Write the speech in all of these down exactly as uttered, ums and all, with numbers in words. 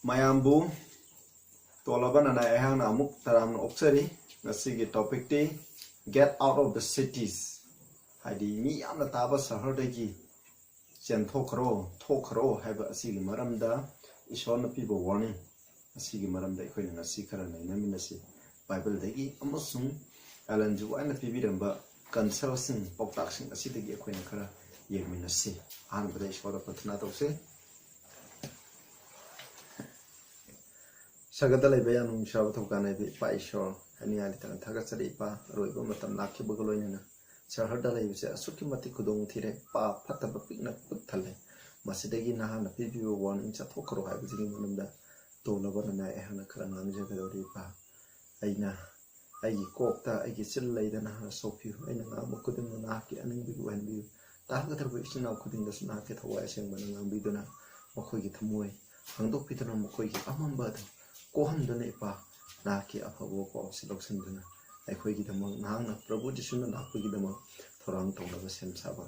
ꯃꯌꯥꯝꯕꯨ ꯇꯣꯜꯂꯕ ꯅꯅꯥꯏ ꯑꯩꯍꯥꯛꯅ ꯑꯃꯨꯛ ꯇꯔꯥꯝꯅ ꯑꯣꯛꯆꯔꯤ꯫ ꯉꯁꯤꯒꯤ ꯇꯣꯄꯤꯛꯇꯤ "Get out of the cities", ꯍꯥꯏꯗꯤ ꯃꯤ ꯌꯥꯝꯅ ꯇꯥꯕ ꯁꯍꯔꯗꯒꯤ ꯆꯦꯟꯊꯣꯛꯈ꯭ꯔꯣ, ꯊꯣꯛꯈ꯭ꯔꯣ ꯍꯥꯏꯕ ꯑꯁꯤꯒꯤ ꯃꯔꯝꯗ ꯏꯁꯣꯔꯅ ꯄꯤꯕ ꯋꯥꯔꯅꯤꯡ ꯑꯁꯤꯒꯤ ꯃꯔꯝꯗ ꯑꯩꯈꯣꯏꯅ ꯉꯁꯤ ꯈꯔ ꯅꯩꯅꯃꯤꯟꯅꯁꯤ꯫ ꯕꯥꯏꯕꯜꯗꯒꯤ ꯑꯃꯁꯨꯡ ꯑꯦꯂꯟ ꯖꯤ ꯋꯥꯏꯠꯅ ꯄꯤꯕꯤꯔꯝꯕ ꯀꯟꯁꯦꯜꯁꯤꯡ, ꯄꯥꯎꯇꯥꯛꯁꯤꯡ ꯑꯁꯤꯗꯒꯤ ꯑꯩꯈꯣꯏꯅ ꯈꯔ ꯌꯦꯡꯃꯤꯟꯅꯁꯤ꯫ ꯑꯍꯥꯟꯕꯗ ꯏꯁꯣꯔꯗ ꯄ꯭ꯔꯊꯅꯥ ꯇꯧꯁꯤ꯫ ꯁꯒꯠꯇ ꯂꯩꯕ ꯌꯥꯝꯅ ꯅꯨꯡꯁꯤꯔꯕ ꯊꯧꯀꯥꯟ ꯍꯥꯏꯕ ꯏꯄꯥ ꯏꯁꯣꯔ, ꯍꯥꯏꯅꯤꯡꯉꯥꯏ ꯂꯩꯇꯅ ꯊꯥꯒꯠꯆꯔꯤ ꯏꯄꯥ꯫ ꯑꯔꯣꯏꯕ ꯃꯇꯝ ꯂꯥꯛꯈꯤꯕꯒ ꯂꯣꯏꯅꯅ ꯁꯍꯔꯗ ꯂꯩꯕꯁꯦ ꯑꯁꯨꯛꯀꯤ ꯃꯇꯤꯛ ꯈꯨꯗꯣꯡ ꯊꯤꯔꯦ꯫ ꯄꯥꯞ ꯐꯠꯇꯕ ꯄꯤꯛꯅ ꯄꯤꯛ ꯊꯜꯂꯦ꯫ ꯃꯁꯤꯗꯒꯤ ꯅꯍꯥꯛꯅ ꯄꯤꯕꯤꯕ ꯋꯥꯔꯅꯤꯡ ꯆꯠꯊꯣꯛꯈ꯭ꯔꯣ ꯍꯥꯏꯕꯗꯨꯒꯤ ꯃꯔꯝꯗ ꯇꯣꯜꯂꯕ ꯅꯅꯥꯏ ꯑꯩꯍꯥꯛꯅ ꯈꯔ ꯉꯥꯡꯖꯒꯗꯧꯔꯤ ꯏꯄꯥ꯫ ꯑꯩꯅ ꯑꯩꯒꯤ ꯀꯣꯛꯇ ꯑꯩꯒꯤ ꯆꯤꯜ ꯂꯩꯗ ꯅꯍꯥꯛꯅ ꯁꯣꯛꯄꯤꯌꯨ꯫ ꯑꯩꯅ ꯉꯥꯡꯕ ꯈꯨꯗꯤꯡꯃꯛ ꯅꯍꯥꯛꯀꯤ ꯑꯅꯤꯡꯕꯒꯤ ꯑꯣꯏꯍꯟꯕꯤꯌꯨ꯫ ꯇꯥꯒꯗꯧꯔꯤꯕ ꯏꯆꯤꯟ ꯏꯅꯥꯎ ꯈꯨꯗꯤꯡꯗꯁꯨ ꯅꯍꯥꯛꯀꯤ ꯊꯋꯥꯏ ꯑꯁꯦꯡꯕꯅ ꯉꯥꯡꯕꯤꯗꯨꯅ ꯃꯈꯣꯏꯒꯤ ꯊꯃꯣꯏ ꯍꯥꯡꯗꯣꯛꯄꯤꯗꯨꯅ ꯃꯈꯣꯏꯒꯤ ꯑꯃꯝꯕ ꯑꯗꯨ ꯀꯣꯛꯍꯟꯗꯨꯅ ꯏꯄꯥ ꯅꯍꯥꯛꯀꯤ ꯑꯐꯕ ꯄꯥꯎꯁꯤ ꯂꯧꯁꯤꯟꯗꯨꯅ ꯑꯩꯈꯣꯏꯒꯤꯗꯃꯛ ꯅꯍꯥꯛꯅ ꯄ꯭ꯔꯚꯨ ꯖꯤꯁꯨꯅ ꯂꯥꯛꯄꯒꯤꯗꯃꯛ ꯊꯧꯔꯥꯡ ꯇꯧꯅꯕ ꯁꯦꯝ ꯁꯥꯕ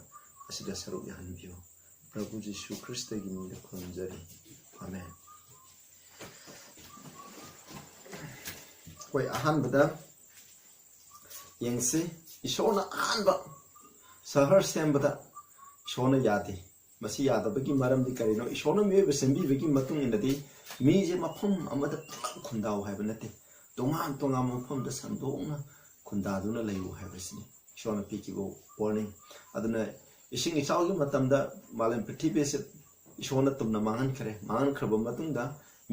ꯑꯁꯤꯗ ꯁꯔꯨꯛ ꯌꯥꯍꯟꯕꯤꯌꯨ꯫ ꯄ꯭ꯔꯚꯨ ꯖꯤꯁꯨ ꯈ꯭ꯔꯤꯁꯇꯒꯤ ꯃꯤꯡꯗ ꯈꯨꯔꯨꯝꯖꯔꯤ꯫ ꯑꯃꯦꯟ꯫ ꯑꯩꯈꯣꯏ ꯑꯍꯥꯟꯕꯗ ꯌꯦꯡꯁꯤ꯫ ꯏꯁꯣꯔꯅ ꯑꯍꯥꯟꯕ ꯁꯍꯔ ꯁꯦꯝꯕꯗ ꯏꯁꯣꯔꯅ ꯌꯥꯗꯦ꯫ ꯃꯁꯤ ꯌꯥꯗꯕꯒꯤ ꯃꯔꯝꯗꯤ ꯀꯔꯤꯅꯣ? ꯏꯁꯣꯔꯅ ꯃꯤꯑꯣꯏꯕ ꯁꯦꯝꯕꯤꯕꯒꯤ ꯃꯇꯨꯡ ꯏꯟꯅꯗꯤ ꯃꯤꯁꯦ ꯃꯐꯝ ꯑꯃꯗ ꯄꯨꯂꯞ ꯈꯨꯟꯗꯥꯎ ꯍꯥꯏꯕ ꯅꯠꯇꯦ꯫ ꯇꯣꯉꯥꯟ ꯇꯣꯉꯥꯟꯕ ꯃꯐꯝꯗ ꯁꯟꯗꯣꯛꯅ ꯈꯨꯟꯗꯥꯗꯨꯅ ꯂꯩꯌꯨ ꯍꯥꯏꯕꯁꯤꯅꯤ ꯏꯁꯣꯔꯅ ꯄꯤꯈꯤꯕ ꯋꯥꯔꯅꯤꯡ꯫ ꯑꯗꯨꯅ ꯏꯁꯤꯡ ꯏꯆꯥꯎꯒꯤ ꯃꯇꯝꯗ ꯃꯥꯂꯦꯝ ꯄ꯭ꯔꯤꯊꯤꯕꯤꯁꯦ ꯏꯁꯣꯔꯅ ꯇꯨꯝꯅ ꯃꯥꯡꯍꯟꯈ꯭ꯔꯦ꯫ ꯃꯥꯡꯍꯟꯈ꯭ꯔꯕ ꯃꯇꯨꯡꯗ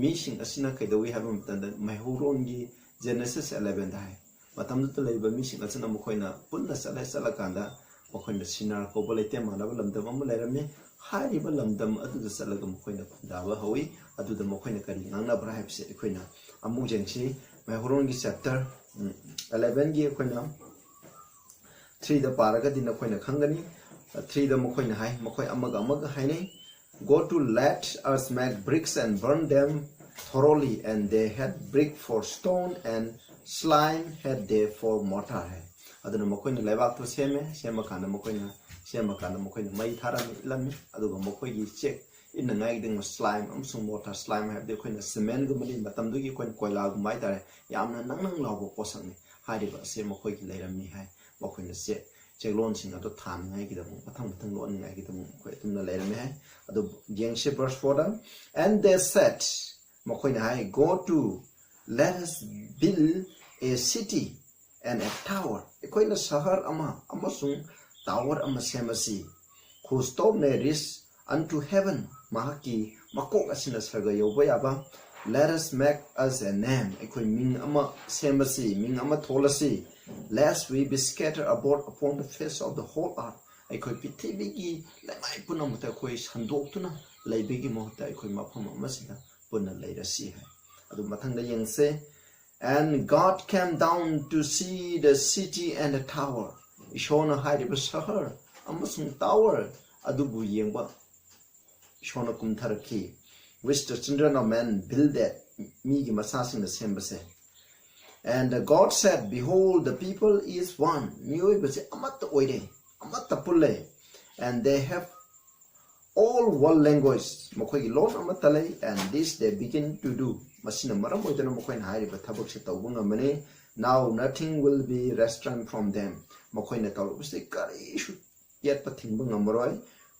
ꯃꯤꯁꯤꯡ ꯑꯁꯤꯅ ꯀꯩꯗꯧꯏ ꯍꯥꯏꯕ ꯃꯇꯝꯗ ꯃꯩꯍꯧꯔꯣꯟꯒꯤ Genesis elevenꯗ ꯍꯥꯏ, ꯃꯇꯝꯗꯨꯗ ꯂꯩꯕ ꯃꯤꯁꯤꯡ ꯑꯁꯤꯅ ꯃꯈꯣꯏꯅ ꯄꯨꯟꯅ ꯆꯠꯂꯦ꯫ ꯆꯠꯂꯀꯥꯟꯗ ꯃꯈꯣꯏꯅ ꯁꯤꯅꯥꯔ ꯀꯧꯕ ꯂꯩꯇꯦꯝ ꯃꯥꯟꯅꯕ ꯂꯝꯗꯝ ꯑꯃ ꯂꯩꯔꯝꯃꯤ꯫ ꯍꯥꯏꯔꯤꯕ ꯂꯝꯗꯝ ꯑꯗꯨꯗ ꯆꯠꯂꯒ ꯃꯈꯣꯏꯅ ꯈꯨꯟꯗꯥꯕ ꯍꯧꯏ꯫ ꯑꯗꯨꯗ ꯃꯈꯣꯏꯅ ꯀꯔꯤ ꯉꯥꯡꯅꯕ꯭ꯔꯥ ꯍꯥꯏꯕꯁꯦ ꯑꯩꯈꯣꯏꯅ ꯑꯃꯨꯛ ꯌꯦꯡꯁꯤ꯫ ꯃꯩꯍꯧꯔꯣꯟꯒꯤ chapter elevenꯒꯤ ꯑꯩꯈꯣꯏꯅ threeꯗ ꯄꯥꯔꯒꯗꯤ ꯅꯈꯣꯏꯅ ꯈꯪꯒꯅꯤ꯫ Threeꯗ ꯃꯈꯣꯏꯅ ꯍꯥꯏ, ꯃꯈꯣꯏ ꯑꯃꯒ ꯑꯃꯒ ꯍꯥꯏꯅꯩ, "Go to, let us make bricks and burn them thoroughly." And they had brick for stone and slime had they for mortar ꯍꯥꯏ꯫ ꯑꯗꯨꯅ ꯃꯈꯣꯏꯅ ꯂꯩꯕꯥꯛꯇꯣ ꯁꯦꯝꯃꯦ꯫ ꯁꯦꯝꯃꯀꯥꯟꯗ ꯃꯈꯣꯏꯅ, ꯁꯦꯝꯃꯀꯥꯟꯗ ꯃꯈꯣꯏꯅ ꯃꯩ ꯊꯥꯔꯝꯃꯤ, ꯏꯠꯂꯝꯃꯤ꯫ ꯑꯗꯨꯒ ꯃꯈꯣꯏꯒꯤ ꯆꯦꯛ, ꯏꯟꯅꯉꯥꯏꯒꯤꯗꯃꯛ slime ꯑꯃꯁꯨꯡ mortar꯫ Slime ꯍꯥꯏꯕꯗꯤ ꯑꯩꯈꯣꯏꯅ cementꯒꯨꯝꯕꯅꯤ, ꯃꯇꯝꯗꯨꯒꯤ ꯑꯩꯈꯣꯏꯅ ꯀꯣꯏꯂꯥꯒꯨꯝꯕ ꯍꯥꯏꯇꯥꯔꯦ, ꯌꯥꯝꯅ ꯅꯪ ꯅꯪ ꯂꯥꯎꯕ ꯄꯣꯠꯁꯛꯅꯤ꯫ ꯍꯥꯏꯔꯤꯕ ꯑꯁꯦ ꯃꯈꯣꯏꯒꯤ ꯂꯩꯔꯝꯃꯤ ꯍꯥꯏ꯫ ꯃꯈꯣꯏꯅ ꯆꯦꯛ ꯆꯦꯛꯂꯣꯟꯁꯤꯡ ꯑꯗꯨ ꯊꯥꯅꯤꯡꯉꯥꯏꯒꯤꯗꯃꯛ, ꯃꯊꯪ ꯃꯊꯪ ꯂꯣꯟꯅꯤꯡꯉꯥꯏꯒꯤꯗꯃꯛ ꯃꯈꯣꯏ ꯑꯗꯨꯝꯅ ꯂꯩꯔꯝꯃꯤ ꯍꯥꯏ꯫ ꯑꯗꯨ ꯌꯦꯡꯁꯤ verse fourꯗ, "And they said," ꯃꯈꯣꯏꯅ ꯍꯥꯏ, "Go to, let us build a city and a tower." ꯑꯩꯈꯣꯏꯅ ꯁꯍꯔ ꯑꯃ ꯑꯃꯁꯨꯡ tower ꯑꯃ ꯁꯦꯝꯃꯁꯤ꯫ "Whose top may reach unto heaven," ꯃꯍꯥꯛꯀꯤ ꯃꯀꯣꯛ ꯑꯁꯤꯅ ꯁꯔꯒ ꯌꯧꯕ ꯌꯥꯕ꯫ "Let us make us a name," ꯑꯩꯈꯣꯏ ꯃꯤꯡ ꯑꯃ ꯁꯦꯝꯃꯁꯤ, ꯃꯤꯡ ꯑꯃ ꯊꯣꯜꯂꯁꯤ꯫ "Lest we be scattered abroad upon the face of the whole earth," ꯑꯩꯈꯣꯏ ꯄ꯭ꯔꯤꯊꯤꯕꯤꯒꯤ ꯂꯩꯃꯥꯏ ꯄꯨꯝꯅꯃꯛꯇ ꯑꯩꯈꯣꯏ ꯁꯟꯗꯣꯛꯇꯨꯅ ꯂꯩꯕꯒꯤ ꯃꯍꯨꯠꯇ ꯑꯩꯈꯣꯏ ꯃꯐꯝ ꯑꯃꯁꯤꯗ ꯄꯨꯟꯅ ꯂꯩꯔꯁꯤ ꯍꯥꯏ꯫ ꯑꯗꯨ ꯃꯊꯪꯗ ꯌꯦꯡꯁꯦ꯫ "And God came down to see the city and the tower." ꯏꯁꯣꯔꯅ ꯍꯥꯏꯔꯤꯕ ꯁꯍꯔ ꯑꯃꯁꯨꯡ tower ꯑꯗꯨꯕꯨ ꯌꯦꯡꯕ ꯏꯁꯣꯔꯅ ꯀꯨꯝꯊꯔꯛꯈꯤ꯫ "Which the children of men builded," ꯃꯤꯒꯤ ꯃꯆꯥꯁꯤꯡꯅ ꯁꯦꯝꯕꯁꯦ꯫ "And God said, Behold, the people is one." ꯃꯤꯑꯣꯏꯕꯁꯦ ꯑꯃꯠꯇ ꯑꯣꯏꯔꯦ, ꯑꯃꯠꯇ ꯄꯨꯜꯂꯦ꯫ "And they have all one language," ꯃꯈꯣꯏꯒꯤ ꯂꯣꯟ ꯑꯃꯠꯇ ꯂꯩ꯫ "And this they begin to do," ꯃꯁꯤꯅ ꯃꯔꯝ ꯑꯣꯏꯗꯨꯅ ꯃꯈꯣꯏꯅ ꯍꯥꯏꯔꯤꯕ ꯊꯕꯛꯁꯦ ꯇꯧꯕ ꯉꯝꯕꯅꯤ꯫ "Now nothing will be restrained from them," ꯃꯈꯣꯏꯅ ꯇꯧꯔꯛꯄꯁꯤ ꯀꯔꯤꯁꯨ ꯌꯦꯠꯄ ꯊꯤꯡꯕ ꯉꯝꯃꯔꯣꯏ꯫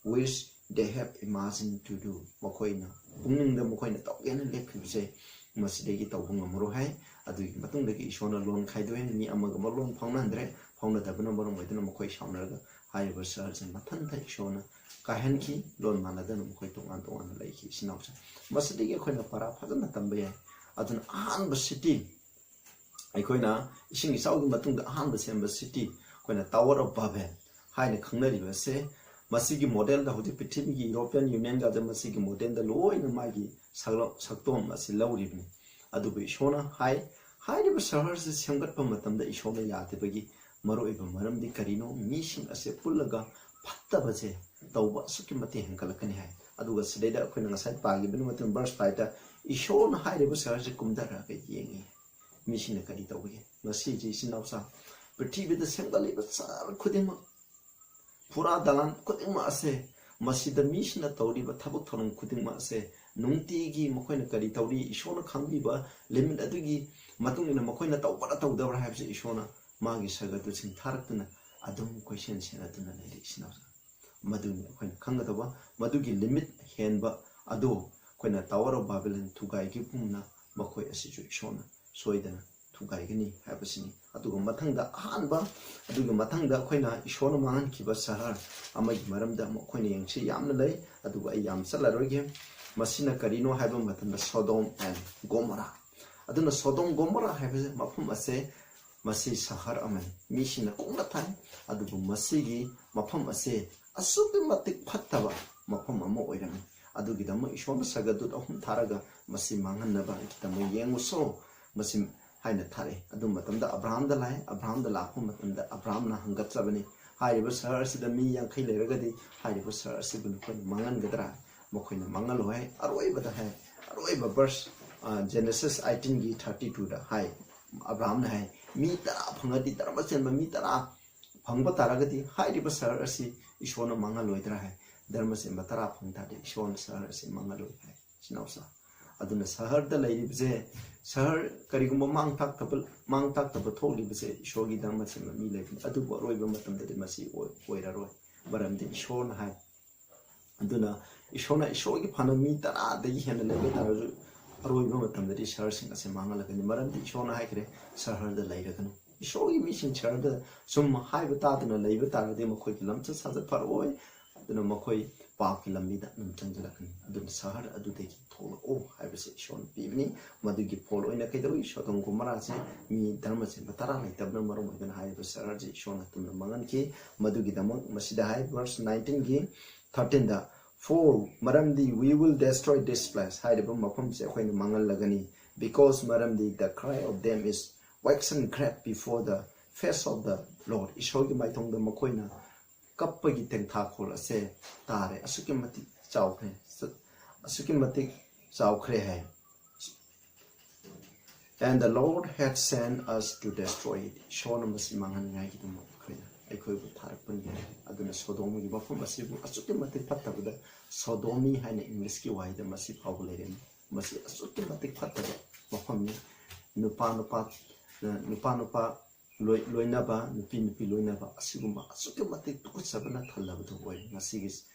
"Which they have imagined to do," ꯃꯈꯣꯏꯅ ꯄꯨꯛꯅꯤꯡꯗ ꯃꯈꯣꯏꯅ ꯇꯧꯒꯦꯅ ꯂꯦꯞꯈꯤꯕꯁꯦ ꯃꯁꯤꯗꯒꯤ ꯇꯧꯕ ꯉꯝꯃꯔꯣꯏ ꯍꯥꯏ꯫ ꯑꯗꯨꯒꯤ ꯃꯇꯨꯡꯗꯒꯤ ꯏꯁꯣꯔꯅ ꯂꯣꯟ ꯈꯥꯏꯗꯣꯛꯑꯦ, ꯃꯤ ꯑꯃꯒ ꯑꯃ ꯂꯣꯟ ꯐꯥꯎꯅꯍꯟꯗ꯭ꯔꯦ꯫ ꯐꯥꯎꯅꯗꯕꯅ ꯃꯔꯝ ꯑꯣꯏꯗꯨꯅ ꯃꯈꯣꯏ ꯁꯥꯎꯅꯔꯒ ꯍꯥꯏꯔꯤꯕ ꯁꯍꯔꯁꯦ ꯃꯊꯟꯇ ꯏꯁꯣꯔꯅ ꯀꯥꯏꯍꯟꯈꯤ꯫ ꯂꯣꯟ ꯃꯥꯟꯅꯗꯅ ꯃꯈꯣꯏ ꯇꯣꯉꯥꯟ ꯇꯣꯉꯥꯟꯅ ꯂꯩꯈꯤ, ꯏꯆꯤꯟ ꯏꯅꯥꯎꯁꯦ꯫ ꯃꯁꯤꯗꯒꯤ ꯑꯩꯈꯣꯏꯅ ꯄꯔꯥ ꯐꯖꯅ ꯇꯝꯕ ꯌꯥꯏ꯫ ꯑꯗꯨꯅ ꯑꯍꯥꯟꯕ city, ꯑꯩꯈꯣꯏꯅ ꯏꯁꯤꯡ ꯏꯆꯥꯎꯒꯤ ꯃꯇꯨꯡꯗ ꯑꯍꯥꯟꯕ ꯁꯦꯝꯕ city, ꯑꯩꯈꯣꯏꯅ Tower of Babel ꯍꯥꯏꯅ ꯈꯪꯅꯔꯤꯕꯁꯦ, ꯃꯁꯤꯒꯤ modelꯗ ꯍꯧꯖꯤꯛ ꯄ꯭ꯔꯤꯊꯤꯕꯤꯒꯤ European Unionꯒꯁꯦ ꯃꯁꯤꯒꯤ modelꯗ ꯂꯣꯏꯅ ꯃꯥꯒꯤ ꯁꯛꯂꯣ-, ꯁꯛꯇꯣꯟ ꯑꯁꯤ ꯂꯧꯔꯤꯕꯅꯤ꯫ ꯑꯗꯨꯕꯨ ꯏꯁꯣꯔꯅ ꯍꯥꯏ, ꯍꯥꯏꯔꯤꯕ ꯁꯍꯔꯁꯤ ꯁꯦꯝꯒꯠꯄ ꯃꯇꯝꯗ ꯏꯁꯣꯔꯅ ꯌꯥꯗꯕꯒꯤ ꯃꯔꯨꯑꯣꯏꯕ ꯃꯔꯝꯗꯤ ꯀꯔꯤꯅꯣ? ꯃꯤꯁꯤꯡ ꯑꯁꯦ ꯄꯨꯜꯂꯒ ꯐꯠꯇꯕꯁꯦ ꯇꯧꯕ ꯑꯁꯨꯛꯀꯤ ꯃꯇꯤꯛ ꯍꯦꯟꯒꯠꯂꯛꯀꯅꯤ ꯍꯥꯏ꯫ ꯑꯗꯨꯒ ꯁꯤꯗꯩꯗ ꯑꯩꯈꯣꯏꯅ ꯉꯁꯥꯏ ꯄꯥꯈꯤꯕꯅꯤ ꯃꯇꯨꯡ verse fiveꯇ ꯏꯁꯣꯔꯅ ꯍꯥꯏꯔꯤꯕ ꯁꯍꯔꯁꯤ ꯀꯨꯝꯊꯔꯛꯑꯒ ꯌꯦꯡꯉꯤ꯫ ꯃꯤꯁꯤꯡꯅ ꯀꯔꯤ ꯇꯧꯕꯒꯦ? ꯉꯁꯤꯁꯤ ꯏꯆꯤꯟ ꯏꯅꯥꯎꯁꯥ, ꯄ꯭ꯔꯤꯊꯤꯕꯤꯗ ꯁꯦꯝꯒꯠꯂꯤꯕ ꯁꯍꯔ ꯈꯨꯗꯤꯡꯃꯛ, ꯐꯨꯔꯥ ꯗꯂꯥꯟ ꯈꯨꯗꯤꯡꯃꯛ ꯑꯁꯦ ꯃꯁꯤꯗ ꯃꯤꯁꯤꯡꯅ ꯇꯧꯔꯤꯕ ꯊꯕꯛ ꯊꯧꯔꯝ ꯈꯨꯗꯤꯡꯃꯛ ꯑꯁꯦ ꯅꯨꯡꯇꯤꯒꯤ ꯃꯈꯣꯏꯅ ꯀꯔꯤ ꯇꯧꯔꯤ, ꯏꯁꯣꯔꯅ ꯈꯪꯕꯤꯕ limit ꯑꯗꯨꯒꯤ ꯃꯇꯨꯡ ꯏꯟꯅ ꯃꯈꯣꯏꯅ ꯇꯧꯕ꯭ꯔꯥ ꯇꯧꯗꯕ꯭ꯔꯥ ꯍꯥꯏꯕꯁꯤ ꯏꯁꯣꯔꯅ ꯃꯥꯒꯤ ꯁꯒꯗꯨꯁꯤꯡ ꯊꯥꯔꯛꯇꯨꯅ ꯑꯗꯨꯝ ꯀꯣꯏꯁꯦꯟ ꯁꯦꯟꯅꯗꯨꯅ ꯂꯩꯔꯤ꯫ ꯏꯆꯤꯟ ꯏꯅꯥꯎꯁꯤꯡ, ꯃꯗꯨꯅꯤ ꯑꯩꯈꯣꯏꯅ ꯈꯪꯒꯗꯕ꯫ ꯃꯗꯨꯒꯤ limit ꯍꯦꯟꯕ ꯑꯗꯨ ꯑꯩꯈꯣꯏꯅ Tower of Babylon ꯊꯨꯒꯥꯏꯈꯤꯕꯒꯨꯝꯅ ꯃꯈꯣꯏ ꯑꯁꯤꯁꯨ ꯏꯁꯣꯔꯅ ꯁꯣꯏꯗꯅ ꯊꯨꯒꯥꯏꯒꯅꯤ ꯍꯥꯏꯕꯁꯤꯅꯤ꯫ ꯑꯗꯨꯒ ꯃꯊꯪꯗ ꯑꯍꯥꯟꯕ, ꯑꯗꯨꯒꯤ ꯃꯊꯪꯗ ꯑꯩꯈꯣꯏꯅ ꯏꯁꯣꯔꯅ ꯃꯥꯡꯍꯟꯈꯤꯕ ꯁꯍꯔ ꯑꯃꯒꯤ ꯃꯔꯝꯗ ꯑꯃꯨꯛ ꯑꯩꯈꯣꯏꯅ ꯌꯦꯡꯁꯤ꯫ ꯌꯥꯝꯅ ꯂꯩ, ꯑꯗꯨꯕꯨ ꯑꯩ ꯌꯥꯝ ꯆꯠꯂꯔꯣꯏꯒꯦ꯫ ꯃꯁꯤꯅ ꯀꯔꯤꯅꯣ ꯍꯥꯏꯕ ꯃꯇꯝꯗ Sodom and Gomorrah꯫ ꯑꯗꯨꯅ Sodom Gomorrah ꯍꯥꯏꯕꯁꯦ, ꯃꯐꯝ ꯑꯁꯦ, ꯃꯁꯤ ꯁꯍꯔ ꯑꯃꯅꯤ, ꯃꯤꯁꯤꯡꯅ ꯀꯣꯡꯅ ꯊꯥꯏ, ꯑꯗꯨꯕꯨ ꯃꯁꯤꯒꯤ ꯃꯐꯝ ꯑꯁꯦ ꯑꯁꯨꯛꯀꯤ ꯃꯇꯤꯛ ꯐꯠꯇꯕ ꯃꯐꯝ ꯑꯃ ꯑꯣꯏꯔꯝꯃꯤ꯫ ꯑꯗꯨꯒꯤꯗꯃꯛ ꯏꯁꯣꯔꯅ ꯁꯒꯗꯨꯠ ꯑꯍꯨꯝ ꯊꯥꯔꯒ ꯃꯁꯤ ꯃꯥꯡꯍꯟꯅꯕ ꯒꯤꯗꯃꯛ ꯌꯦꯡꯉꯨꯁꯣ, ꯃꯁꯤ ꯍꯥꯏꯅ ꯊꯥꯔꯛꯏ꯫ ꯑꯗꯨ ꯃꯇꯝꯗ ꯑꯕ꯭ꯔꯥꯍꯝꯗ ꯂꯥꯛꯑꯦ꯫ ꯑꯕ꯭ꯔꯥꯍꯝꯗ ꯂꯥꯛꯄ ꯃꯇꯝꯗ ꯑꯕ꯭ꯔꯥꯍꯝꯅ ꯍꯪꯒꯠꯆꯕꯅꯤ, ꯍꯥꯏꯔꯤꯕ ꯁꯍꯔ ꯑꯁꯤꯗ ꯃꯤ ꯌꯥꯡꯈꯩ ꯂꯩꯔꯒꯗꯤ ꯍꯥꯏꯔꯤꯕ ꯁꯍꯔ ꯑꯁꯤꯕꯨ ꯅꯈꯣꯏꯅ ꯃꯥꯡꯍꯟꯒꯗ꯭ꯔꯥ? ꯃꯈꯣꯏꯅ ꯃꯥꯡꯍꯜꯂꯣꯏ ꯍꯥꯏ꯫ ꯑꯔꯣꯏꯕꯗ ꯍꯥꯏ, ꯑꯔꯣꯏꯕ verse, ꯑ, Genesis eighteen ꯒꯤ thirty two ꯗ ꯍꯥꯏ, ꯑꯕ꯭ꯔꯥꯍꯝꯅ ꯍꯥꯏ, ꯃꯤ ꯇꯔꯥ ꯐꯪꯉꯗꯤ, ꯇꯔꯥꯃ ꯆꯟꯕ ꯃꯤ ꯇꯔꯥ ꯐꯪꯕ ꯇꯥꯔꯒꯗꯤ ꯍꯥꯏꯔꯤꯕ ꯁꯍꯔ ꯑꯁꯤ ꯏꯁꯣꯔꯅ ꯃꯥꯡꯍꯜꯂꯣꯏꯗ꯭ꯔꯥ ꯍꯥꯏ꯫ ꯙꯔꯃ ꯆꯦꯟꯕ ꯇꯔꯥ ꯐꯪ ꯇꯥꯔꯗꯤ ꯏꯁꯣꯔꯅ ꯁꯍꯔ ꯑꯁꯤ ꯃꯥꯡꯍꯜꯂꯣꯏ ꯍꯥꯏ꯫ ꯏꯆꯤꯟ ꯏꯅꯥꯎꯁꯥ, ꯑꯗꯨꯅ ꯁꯍꯔꯗ ꯂꯩꯔꯤꯕꯁꯦ, ꯁꯍꯔ ꯀꯔꯤꯒꯨꯝꯕ ꯃꯥꯡ ꯇꯥꯛꯇꯕ, ꯃꯥꯡ ꯇꯥꯛꯇꯕ ꯊꯣꯛꯂꯤꯕꯁꯦ ꯏꯁꯣꯔꯒꯤ ꯙꯔꯃ ꯆꯦꯟꯕ ꯃꯤ ꯂꯩꯕꯅꯤ, ꯑꯗꯨꯕꯨ ꯑꯔꯣꯏꯕ ꯃꯇꯝꯗꯗꯤ ꯃꯁꯤ ꯑꯣꯏ-, ꯑꯣꯏꯔꯔꯣꯏ꯫ ꯃꯔꯝꯗꯤ ꯏꯁꯣꯔꯅ ꯍꯥꯏ, ꯑꯗꯨꯅ ꯏꯁꯣꯔꯅ, ꯏꯁꯣꯔꯒꯤ ꯐꯅ ꯃꯤ ꯇꯔꯥꯗꯒꯤ ꯍꯦꯟꯅ ꯂꯩꯕ ꯇꯥꯔꯁꯨ, ꯑꯔꯣꯏꯕ ꯃꯇꯝꯗꯗꯤ ꯁꯍꯔꯁꯤꯡ ꯑꯁꯦ ꯃꯥꯡꯍꯜꯂꯛꯀꯅꯤ꯫ ꯃꯔꯝꯗꯤ ꯏꯁꯣꯔꯅ ꯍꯥꯏꯈ꯭ꯔꯦ, "ꯁꯍꯔꯗ ꯂꯩꯔꯒꯅꯨ"꯫ ꯏꯁꯣꯔꯒꯤ ꯃꯤꯁꯤꯡ ꯁꯍꯔꯗ ꯁꯨꯝ ꯍꯥꯏꯕ ꯇꯥꯗꯅ ꯂꯩꯕ ꯇꯥꯔꯒꯗꯤ ꯃꯈꯣꯏꯒꯤ ꯂꯝꯆꯠ ꯁꯥꯖꯠ ꯐꯔꯛꯑꯣꯏ꯫ ꯑꯗꯨꯅ ꯃꯈꯣꯏ ꯄꯥꯞꯀꯤ ꯂꯝꯕꯤꯗ ꯑꯗꯨꯝ ꯆꯪꯁꯤꯜꯂꯛꯀꯅꯤ꯫ ꯑꯗꯨꯅ ꯁꯍꯔ ꯑꯗꯨꯗꯒꯤ ꯊꯣꯛꯂꯛꯑꯣ ꯍꯥꯏꯕꯁꯦ ꯏꯁꯣꯔꯅ ꯄꯤꯕꯅꯤ꯫ ꯃꯗꯨꯒꯤ ꯐꯣꯜ ꯑꯣꯏꯅ ꯀꯩꯗꯧꯏ? ꯁꯣꯗꯣꯝ ꯒꯣꯃꯣꯔꯥꯁꯦ ꯃꯤ ꯙꯔꯃ ꯆꯦꯟꯕ ꯇꯔꯥ ꯂꯩꯇꯕꯅ ꯃꯔꯝ ꯑꯣꯏꯗꯨꯅ ꯍꯥꯏꯔꯤꯕ ꯁꯍꯔꯁꯦ ꯏꯁꯣꯔꯅ ꯇꯨꯝꯅ ꯃꯥꯡꯍꯟꯈꯤ꯫ ꯃꯗꯨꯒꯤꯗꯃꯛ ꯃꯁꯤꯗ ꯍꯥꯏ, verse nineteen ꯒꯤ thirteen ꯗ, "For, ꯃꯔꯝꯗꯤ, we will destroy this place", ꯍꯥꯏꯔꯤꯕ ꯃꯐꯝꯁꯦ ꯑꯩꯈꯣꯏꯅ ꯃꯥꯡꯍꯜꯂꯒꯅꯤ꯫ "Because, ꯃꯔꯝꯗꯤ, the cry of them is waxen great before the face of the Lord", ꯏꯁꯣꯔꯒꯤ ꯃꯥꯏꯊꯣꯡꯗ ꯃꯈꯣꯏꯅ ꯀꯞꯄꯒꯤ ꯇꯦꯡꯊꯥꯈꯣꯜ ꯑꯁꯦ ꯇꯥꯔꯦ꯫ ꯑꯁꯨꯛꯀꯤ ꯃꯇꯤꯛ ꯆꯥꯎꯈ꯭ꯔꯦ, ꯑꯁꯨꯛꯀꯤ ꯃꯇꯤꯛ ꯆꯥꯎꯈ꯭ꯔꯦ ꯍꯥꯏ꯫ "And the Lord had sent us to destroy it", ꯏꯁꯣꯔꯅ ꯃꯁꯤ ꯃꯥꯡꯍꯟꯅꯤꯡꯉꯥꯏꯒꯤꯗꯃꯛ ꯑꯩꯈꯣꯏꯅ ꯑꯩꯈꯣꯏꯕꯨ ꯊꯥꯔꯛꯄꯅꯤ꯫ ꯑꯗꯨꯅ ꯁꯣꯗꯣꯝꯒꯤ ꯃꯐꯝ ꯑꯁꯤꯕꯨ ꯑꯁꯨꯛꯀꯤ ꯃꯇꯤꯛ ꯐꯠꯇꯕꯗ ꯁꯣꯗꯣꯃꯤ ꯍꯥꯏꯅ ꯏꯪꯂꯤꯁꯀꯤ ꯋꯥꯍꯩꯗ ꯃꯁꯤ ꯐꯥꯎꯕ ꯂꯩꯔꯝꯃꯤ꯫ ꯃꯁꯤ ꯑꯁꯨꯛꯀꯤ ꯃꯇꯤꯛ ꯐꯠꯇꯕ ꯃꯐꯝꯅꯤ꯫ ꯅꯨꯄꯥ ꯅꯨꯄꯥ ꯅꯨꯄꯥ ꯅꯨꯄꯥ ꯂꯣꯏ- ꯂꯣꯏꯅꯕ, ꯅꯨꯄꯤ ꯅꯨꯄꯤ ꯂꯣꯏꯅꯕ ꯑꯁꯤꯒꯨꯝꯕ ꯑꯁꯨꯛꯀꯤ ꯃꯇꯤꯛ ꯇꯨꯀꯠꯆꯕꯅ ꯊꯜꯂꯕꯗꯨ ꯑꯣꯏ꯫ ꯉꯁꯤꯒꯤ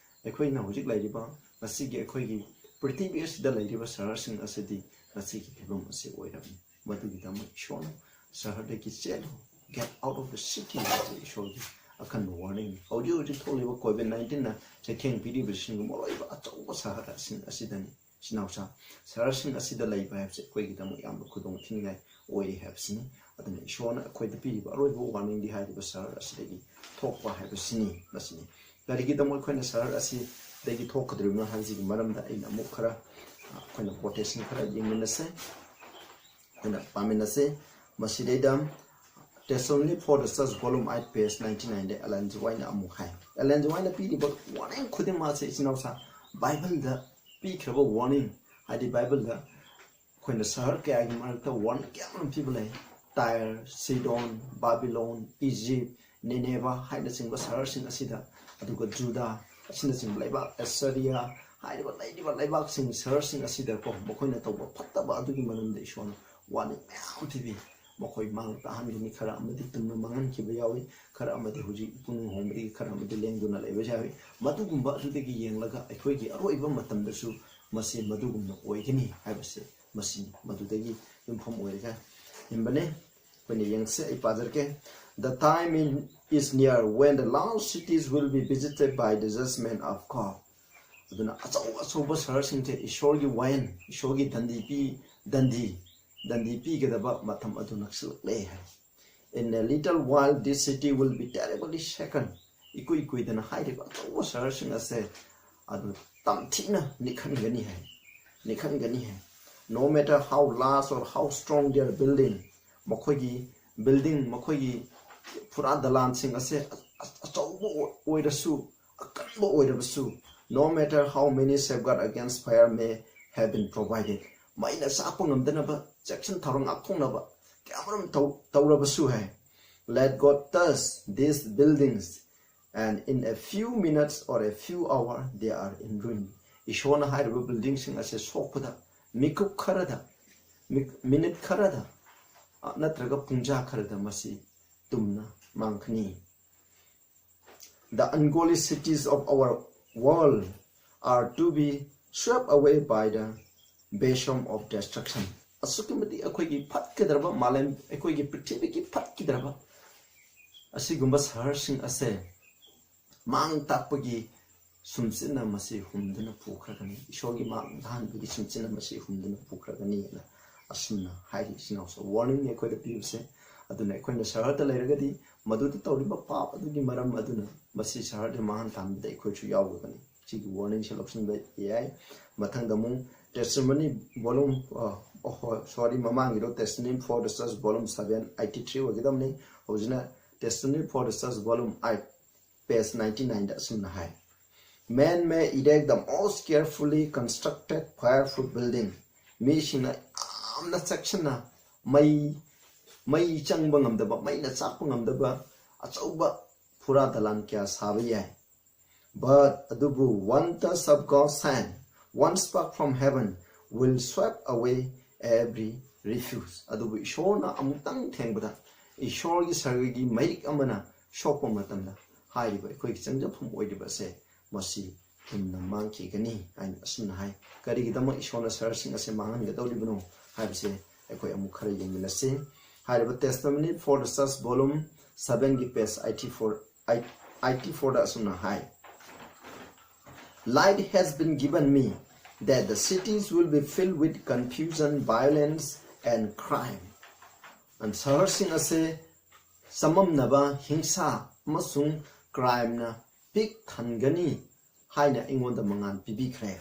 ꯑꯩꯈꯣꯏꯅ ꯍꯧꯖꯤꯛ ꯂꯩꯔꯤꯕ, ꯉꯁꯤꯒꯤ ꯑꯩꯈꯣꯏꯒꯤ ꯄ꯭ꯔꯤꯊꯤꯕꯤ ꯑꯁꯤꯗ ꯂꯩꯔꯤꯕ ꯁꯍꯔꯁꯤꯡ ꯑꯁꯤꯗꯤ ꯉꯁꯤꯒꯤ ꯐꯤꯕꯝ ꯑꯁꯤ ꯑꯣꯏꯔꯝꯃꯤ꯫ ꯃꯗꯨꯒꯤꯗꯃꯛ ꯏꯁꯣꯔꯅ "ꯁꯍꯔꯗꯒꯤ ꯆꯦꯜꯂꯨ", "Get out of the city" ꯍꯥꯏꯕꯁꯤ ꯏꯁꯣꯔꯒꯤ ꯑꯀꯟꯕ ꯋꯥꯔꯅꯤꯡꯅꯤ꯫ ꯍꯧꯖꯤꯛ ꯍꯧꯖꯤꯛ ꯊꯣꯛꯂꯤꯕ ꯀꯣꯚꯤꯗ ꯅꯥꯏꯟꯇꯤꯟꯅ ꯆꯩꯊꯦꯡ ꯄꯤꯔꯤꯕꯁꯤꯡꯒꯤ ꯃꯔꯨꯑꯣꯏꯕ ꯑꯆꯧꯕ ꯁꯍꯔꯁꯤꯡ ꯑꯁꯤꯗꯅꯤ꯫ ꯏꯆꯤꯟ ꯏꯅꯥꯎꯁꯥ, ꯁꯍꯔꯁꯤꯡ ꯑꯁꯤꯗ ꯂꯩꯕ ꯍꯥꯏꯕꯁꯦ ꯑꯩꯈꯣꯏꯒꯤꯗꯃꯛ ꯌꯥꯝꯅ ꯈꯨꯗꯣꯡ ꯊꯤꯅꯤꯡꯉꯥꯏ ꯑꯣꯏꯔꯤ ꯍꯥꯏꯕꯁꯤꯅꯤ꯫ ꯑꯗꯨꯅ ꯏꯁꯣꯔꯅ ꯑꯩꯈꯣꯏꯗ ꯄꯤꯔꯤꯕ ꯑꯔꯣꯏꯕ ꯋꯥꯔꯅꯤꯡꯗꯤ ꯍꯥꯏꯔꯤꯕ ꯁꯍꯔ ꯑꯁꯤꯗꯒꯤ ꯊꯣꯛꯄ ꯍꯥꯏꯕꯁꯤꯅꯤ꯫ ꯃꯁꯤꯅꯤ꯫ ꯀꯔꯤꯒꯤꯗꯃꯛ ꯑꯩꯈꯣꯏꯅ ꯁꯍꯔ ꯑꯁꯤꯗꯒꯤ ꯊꯣꯛꯀꯗꯧꯔꯤꯕꯅꯣ ꯍꯥꯏꯕꯁꯤꯒꯤ ꯃꯔꯝꯗ ꯑꯩꯅ ꯑꯃꯨꯛ ꯈꯔ, ꯑ, ꯑꯩꯈꯣꯏꯅ ꯀꯣꯇꯦꯁꯟ ꯈꯔ ꯌꯦꯡꯃꯤꯟꯅꯁꯦ, ꯑꯩꯈꯣꯏꯅ ꯄꯥꯃꯤꯟꯅꯁꯦ꯫ ꯃꯁꯤꯗꯩꯗ Testimony for the Church, Volume eight, page ninety nineꯗ ꯑꯦꯂꯦꯟ ꯖꯤ ꯋꯥꯏꯠꯅ ꯑꯃꯨꯛ ꯍꯥꯏ꯫ ꯑꯦꯂꯦꯟ ꯖꯤ ꯋꯥꯏꯠꯅ ꯄꯤꯔꯤꯕ ꯋꯥꯔꯅꯤꯡ ꯈꯨꯗꯤꯡꯃꯛ ꯑꯁꯦ, ꯏꯆꯤꯟ ꯏꯅꯥꯎꯁꯥ, ꯕꯥꯏꯕꯜꯗ ꯄꯤꯈ꯭ꯔꯕ ꯋꯥꯔꯅꯤꯡ, ꯍꯥꯏꯗꯤ ꯕꯥꯏꯕꯜꯗ ꯑꯩꯈꯣꯏꯅ ꯁꯍꯔ ꯀꯌꯥꯒꯤ ꯃꯔꯛꯇ ꯋꯥꯔꯅꯤꯡ ꯀꯌꯥ ꯑꯃ ꯄꯤꯕ ꯂꯩ꯫ ꯇꯥꯏꯔ, ꯁꯤꯗꯣꯟ, ꯕꯥꯕꯤꯂꯣꯟ, ꯏꯖꯤꯞ, ꯅꯤꯅꯦꯕ ꯍꯥꯏꯅꯆꯤꯡꯕ ꯁꯍꯔꯁꯤꯡ ꯑꯁꯤꯗ, ꯑꯗꯨꯒ ꯖꯨꯗꯥ ꯑꯁꯤꯅꯆꯤꯡꯕ ꯂꯩꯕꯥꯛ, ꯑꯦꯁꯁꯔꯤꯌꯥ ꯍꯥꯏꯔꯤꯕ ꯂꯩꯔꯤꯕ ꯂꯩꯕꯥꯛꯁꯤꯡ, ꯁꯍꯔꯁꯤꯡ ꯑꯁꯤꯗꯀꯣ, ꯃꯈꯣꯏꯅ ꯇꯧꯕ ꯐꯠꯇꯕ ꯑꯗꯨꯒꯤ ꯃꯔꯝꯗ ꯏꯁꯣꯔꯅ ꯋꯥꯔꯅꯤꯡ ꯃꯌꯥꯝ ꯄꯤꯕꯤ꯫ ꯃꯈꯣꯏ ꯃꯥꯡ ꯇꯥꯍꯟꯒꯅꯤ, ꯈꯔ ꯑꯃꯗꯤ ꯇꯨꯝꯅ ꯃꯥꯡꯍꯟꯈꯤꯕ ꯌꯥꯎꯏ, ꯈꯔ ꯑꯃꯗꯤ ꯍꯧꯖꯤꯛ ꯏꯄꯨꯡ ꯍꯣꯡꯕꯗꯒꯤ ꯈꯔ ꯑꯃꯗꯤ ꯂꯦꯡꯗꯨꯅ ꯂꯩꯕ ꯌꯥꯎꯏ꯫ ꯃꯗꯨꯒꯨꯝꯕ ꯑꯗꯨꯗꯒꯤ ꯌꯦꯡꯂꯒ ꯑꯩꯈꯣꯏꯒꯤ ꯑꯔꯣꯏꯕ ꯃꯇꯝꯗꯁꯨ ꯃꯁꯤ ꯃꯗꯨꯒꯨꯝꯅ ꯑꯣꯏꯒꯅꯤ ꯍꯥꯏꯕꯁꯦ ꯃꯁꯤꯅꯤ꯫ ꯃꯗꯨꯗꯒꯤ ꯌꯨꯝꯐꯝ ꯑꯣꯏꯔꯒ ꯏꯟꯕꯅꯦ꯫ ꯑꯩꯈꯣꯏꯅ ꯌꯦꯡꯁꯦ, ꯑꯩ ꯄꯥꯖꯔꯛꯀꯦ꯫ "The time in, is near when the lost cities will be visited by the judgment of God." ꯑꯗꯨꯅ ꯑꯆꯧ ꯑꯆꯧꯕ ꯁꯍꯔꯁꯤꯡꯁꯦ ꯏꯁꯣꯔꯒꯤ ꯋꯥꯌꯦꯜ, ꯏꯁꯣꯔꯒꯤ ꯗꯟꯗꯤ ꯄꯤ, ꯗꯟꯗꯤ, ꯗꯟꯗꯤ ꯄꯤꯒꯗꯕ ꯃꯇꯝ ꯑꯗꯨ ꯅꯛꯁꯤꯜꯂꯛꯂꯦ ꯍꯥꯏ꯫ "In a little while this city will be terribly shaken." ꯏꯀꯨꯏ ꯀꯨꯏꯗꯅ ꯍꯥꯏꯔꯤꯕ ꯑꯆꯧꯕ ꯁꯍꯔꯁꯤꯡ ꯑꯁꯦ ꯑꯗꯨ ꯇꯝꯊꯤꯅ ꯅꯤꯛꯍꯟꯒꯅꯤ ꯍꯥꯏ, ꯅꯤꯛꯍꯟꯒꯅꯤ ꯍꯥꯏ꯫ "No matter how large or how strong their building," ꯃꯈꯣꯏꯒꯤ ꯕꯤꯜꯗꯤꯡ, ꯃꯈꯣꯏꯒꯤ ꯐꯨꯔꯥ ꯗꯂꯥꯟꯁꯤꯡ ꯑꯁꯦ ꯑ-, ꯑ-, ꯑꯆꯧꯕ ꯑꯣꯏ-, ꯑꯣꯏꯔꯁꯨ, ꯑꯀꯟꯕ ꯑꯣꯏꯔꯕꯁꯨ, "No matter how many safeguard against fire may have been provided," ꯃꯩꯅ ꯆꯥꯛꯄ ꯉꯝꯗꯅꯕ ꯆꯦꯛꯁꯤꯟ ꯊꯧꯔꯥꯡ ꯉꯥꯛꯊꯣꯛꯅꯕ ꯀꯌꯥꯃꯔꯨꯝ ꯇꯧ-, ꯇꯧꯔꯕꯁꯨ ꯍꯥꯏ, Let God touch these buildings, and in a few minutes or a few hours, they are in ruin. ꯏꯁꯣꯔꯅ ꯍꯥꯏꯔꯤꯕ buildingꯁꯤꯡ ꯑꯁꯦ ꯁꯣꯛꯄꯗ ꯃꯤꯀꯨꯞ ꯈꯔꯗ, ꯃꯤꯛ-, minute ꯈꯔꯗ, ꯑ, ꯅꯠꯇ꯭ꯔꯒ ꯄꯨꯡꯖꯥ ꯈꯔꯗ ꯃꯁꯤ ꯇꯨꯝꯅ ꯃꯥꯡꯈꯤꯅꯤ꯫ The ungodly cities of our world are to be swept away by the besom of destruction. ꯑꯁꯨꯛꯀꯤ ꯃꯇꯤꯛ ꯑꯩꯈꯣꯏꯒꯤ ꯐꯠꯀꯗ꯭ꯔꯕ ꯃꯥꯂꯦꯝ, ꯑꯩꯈꯣꯏꯒꯤ ꯄ꯭ꯔꯤꯊꯤꯕꯤꯒꯤ ꯐꯠꯈꯤꯗ꯭ꯔꯕ ꯑꯁꯤꯒꯨꯝꯕ ꯁꯍꯔꯁꯤꯡ ꯑꯁꯦ ꯃꯥꯡ ꯇꯥꯛꯄꯒꯤ ꯁꯨꯝꯆꯤꯠꯅ ꯃꯁꯤ ꯍꯨꯝꯗꯨꯅ ꯄꯨꯈ꯭ꯔꯒꯅꯤ꯫ ꯏꯁꯣꯔꯒꯤ ꯃꯥꯡ ꯇꯥꯍꯟꯕꯒꯤ ꯁꯨꯝꯆꯤꯠꯅ ꯃꯁꯤ ꯍꯨꯝꯗꯨꯅ ꯄꯨꯈ꯭ꯔꯒꯅꯤ ꯍꯥꯏꯅ ꯑꯁꯨꯝꯅ ꯍꯥꯏꯔꯤ꯫ ꯏꯆꯤꯟ ꯏꯅꯥꯎꯁꯦ, warningꯅꯤ ꯑꯩꯈꯣꯏꯗ ꯄꯤꯕꯁꯦ꯫ ꯑꯗꯨꯅ ꯑꯩꯈꯣꯏꯅ ꯁꯍꯔꯗ ꯂꯩꯔꯒꯗꯤ ꯃꯗꯨꯗ ꯇꯧꯔꯤꯕ ꯄꯥꯞ ꯑꯗꯨꯒꯤ ꯃꯔꯝ ꯑꯗꯨꯅ ꯃꯁꯤ ꯁꯍꯔꯗ ꯃꯥꯡꯍꯟ ꯇꯥꯍꯟꯕꯗ ꯑꯩꯈꯣꯏꯁꯨ ꯌꯥꯎꯒꯅꯤ꯫ ꯁꯤꯒꯤ warningꯁꯦ ꯂꯧꯁꯤꯟꯕ ꯌꯥꯏ꯫ ꯃꯊꯪꯗ ꯑꯃꯨꯛ Testimony volume, ꯑ, ꯑꯣ, ꯍꯣꯏ, sorry, ꯃꯃꯥꯡꯒꯤꯗꯣ Testimony for the Church volume seven eighty three ꯑꯣꯏꯒꯗꯕꯅꯤ꯫ ꯍꯧꯖꯤꯛꯅ Testimony for the Church volume eight, page ninety nineꯗ ꯑꯁꯨꯝꯅ ꯍꯥꯏ: Man may erect the most carefully constructed fireproof building. ꯃꯤꯁꯤꯡꯅ ꯌꯥꯝꯅ ꯆꯦꯛꯁꯤꯟꯅ ꯃꯩ, ꯃꯩ ꯆꯪꯕ ꯉꯝꯗꯕ, ꯃꯩꯅ ꯆꯥꯛꯄ ꯉꯝꯗꯕ ꯑꯆꯧꯕ ꯐꯨꯔꯥ ꯗꯂꯥꯟ ꯀꯌꯥ ꯁꯥꯕ ꯌꯥꯏ꯫ But ꯑꯗꯨꯕꯨ one touch of God's hand, one spark from heaven will sweep away every refuge. ꯑꯗꯨꯕꯨ ꯏꯁꯣꯔꯅ ꯑꯃꯨꯛꯇꯪ ꯊꯦꯡꯕꯗ, ꯏꯁꯣꯔꯒꯤ ꯁꯔꯒꯒꯤ ꯃꯩꯔꯤꯛ ꯑꯃꯅ ꯁꯣꯛꯄ ꯃꯇꯝꯗ, ꯍꯥꯏꯔꯤꯕ ꯑꯩꯈꯣꯏꯒꯤ ꯆꯪꯖꯐꯝ ꯑꯣꯏꯔꯤꯕ ꯑꯁꯦ ꯃꯁꯤ ꯊꯨꯅ ꯃꯥꯡꯈꯤꯒꯅꯤ ꯍꯥꯏꯅ ꯑꯁꯨꯝꯅ ꯍꯥꯏ꯫ ꯀꯔꯤꯒꯤꯗꯃꯛ ꯏꯁꯣꯔꯅ ꯁꯍꯔꯁꯤꯡ ꯑꯁꯦ ꯃꯥꯡꯍꯟꯒꯗꯧꯔꯤꯕꯅꯣ ꯍꯥꯏꯕꯁꯦ ꯑꯩꯈꯣꯏ ꯑꯃꯨꯛ ꯈꯔ ꯌꯦꯡꯃꯤꯟꯅꯁꯤ꯫ ꯍꯥꯏꯔꯤꯕ Testimony for the Church volume sevenꯒꯤ page eighty four, eighty fourꯗ ꯑꯁꯨꯝꯅ ꯍꯥꯏ: Light has been given me that the cities will be filled with confusion, violence, and crime. And ꯁꯍꯔꯁꯤꯡ ꯑꯁꯦ ꯆꯃꯝꯅꯕ, ꯍꯤꯡꯁꯥ ꯑꯃꯁꯨꯡ crimeꯅ ꯄꯤꯛ ꯊꯟꯒꯅꯤ ꯍꯥꯏꯅ ꯑꯩꯉꯣꯟꯗ ꯃꯉꯥꯜ ꯄꯤꯕꯤꯈ꯭ꯔꯦ꯫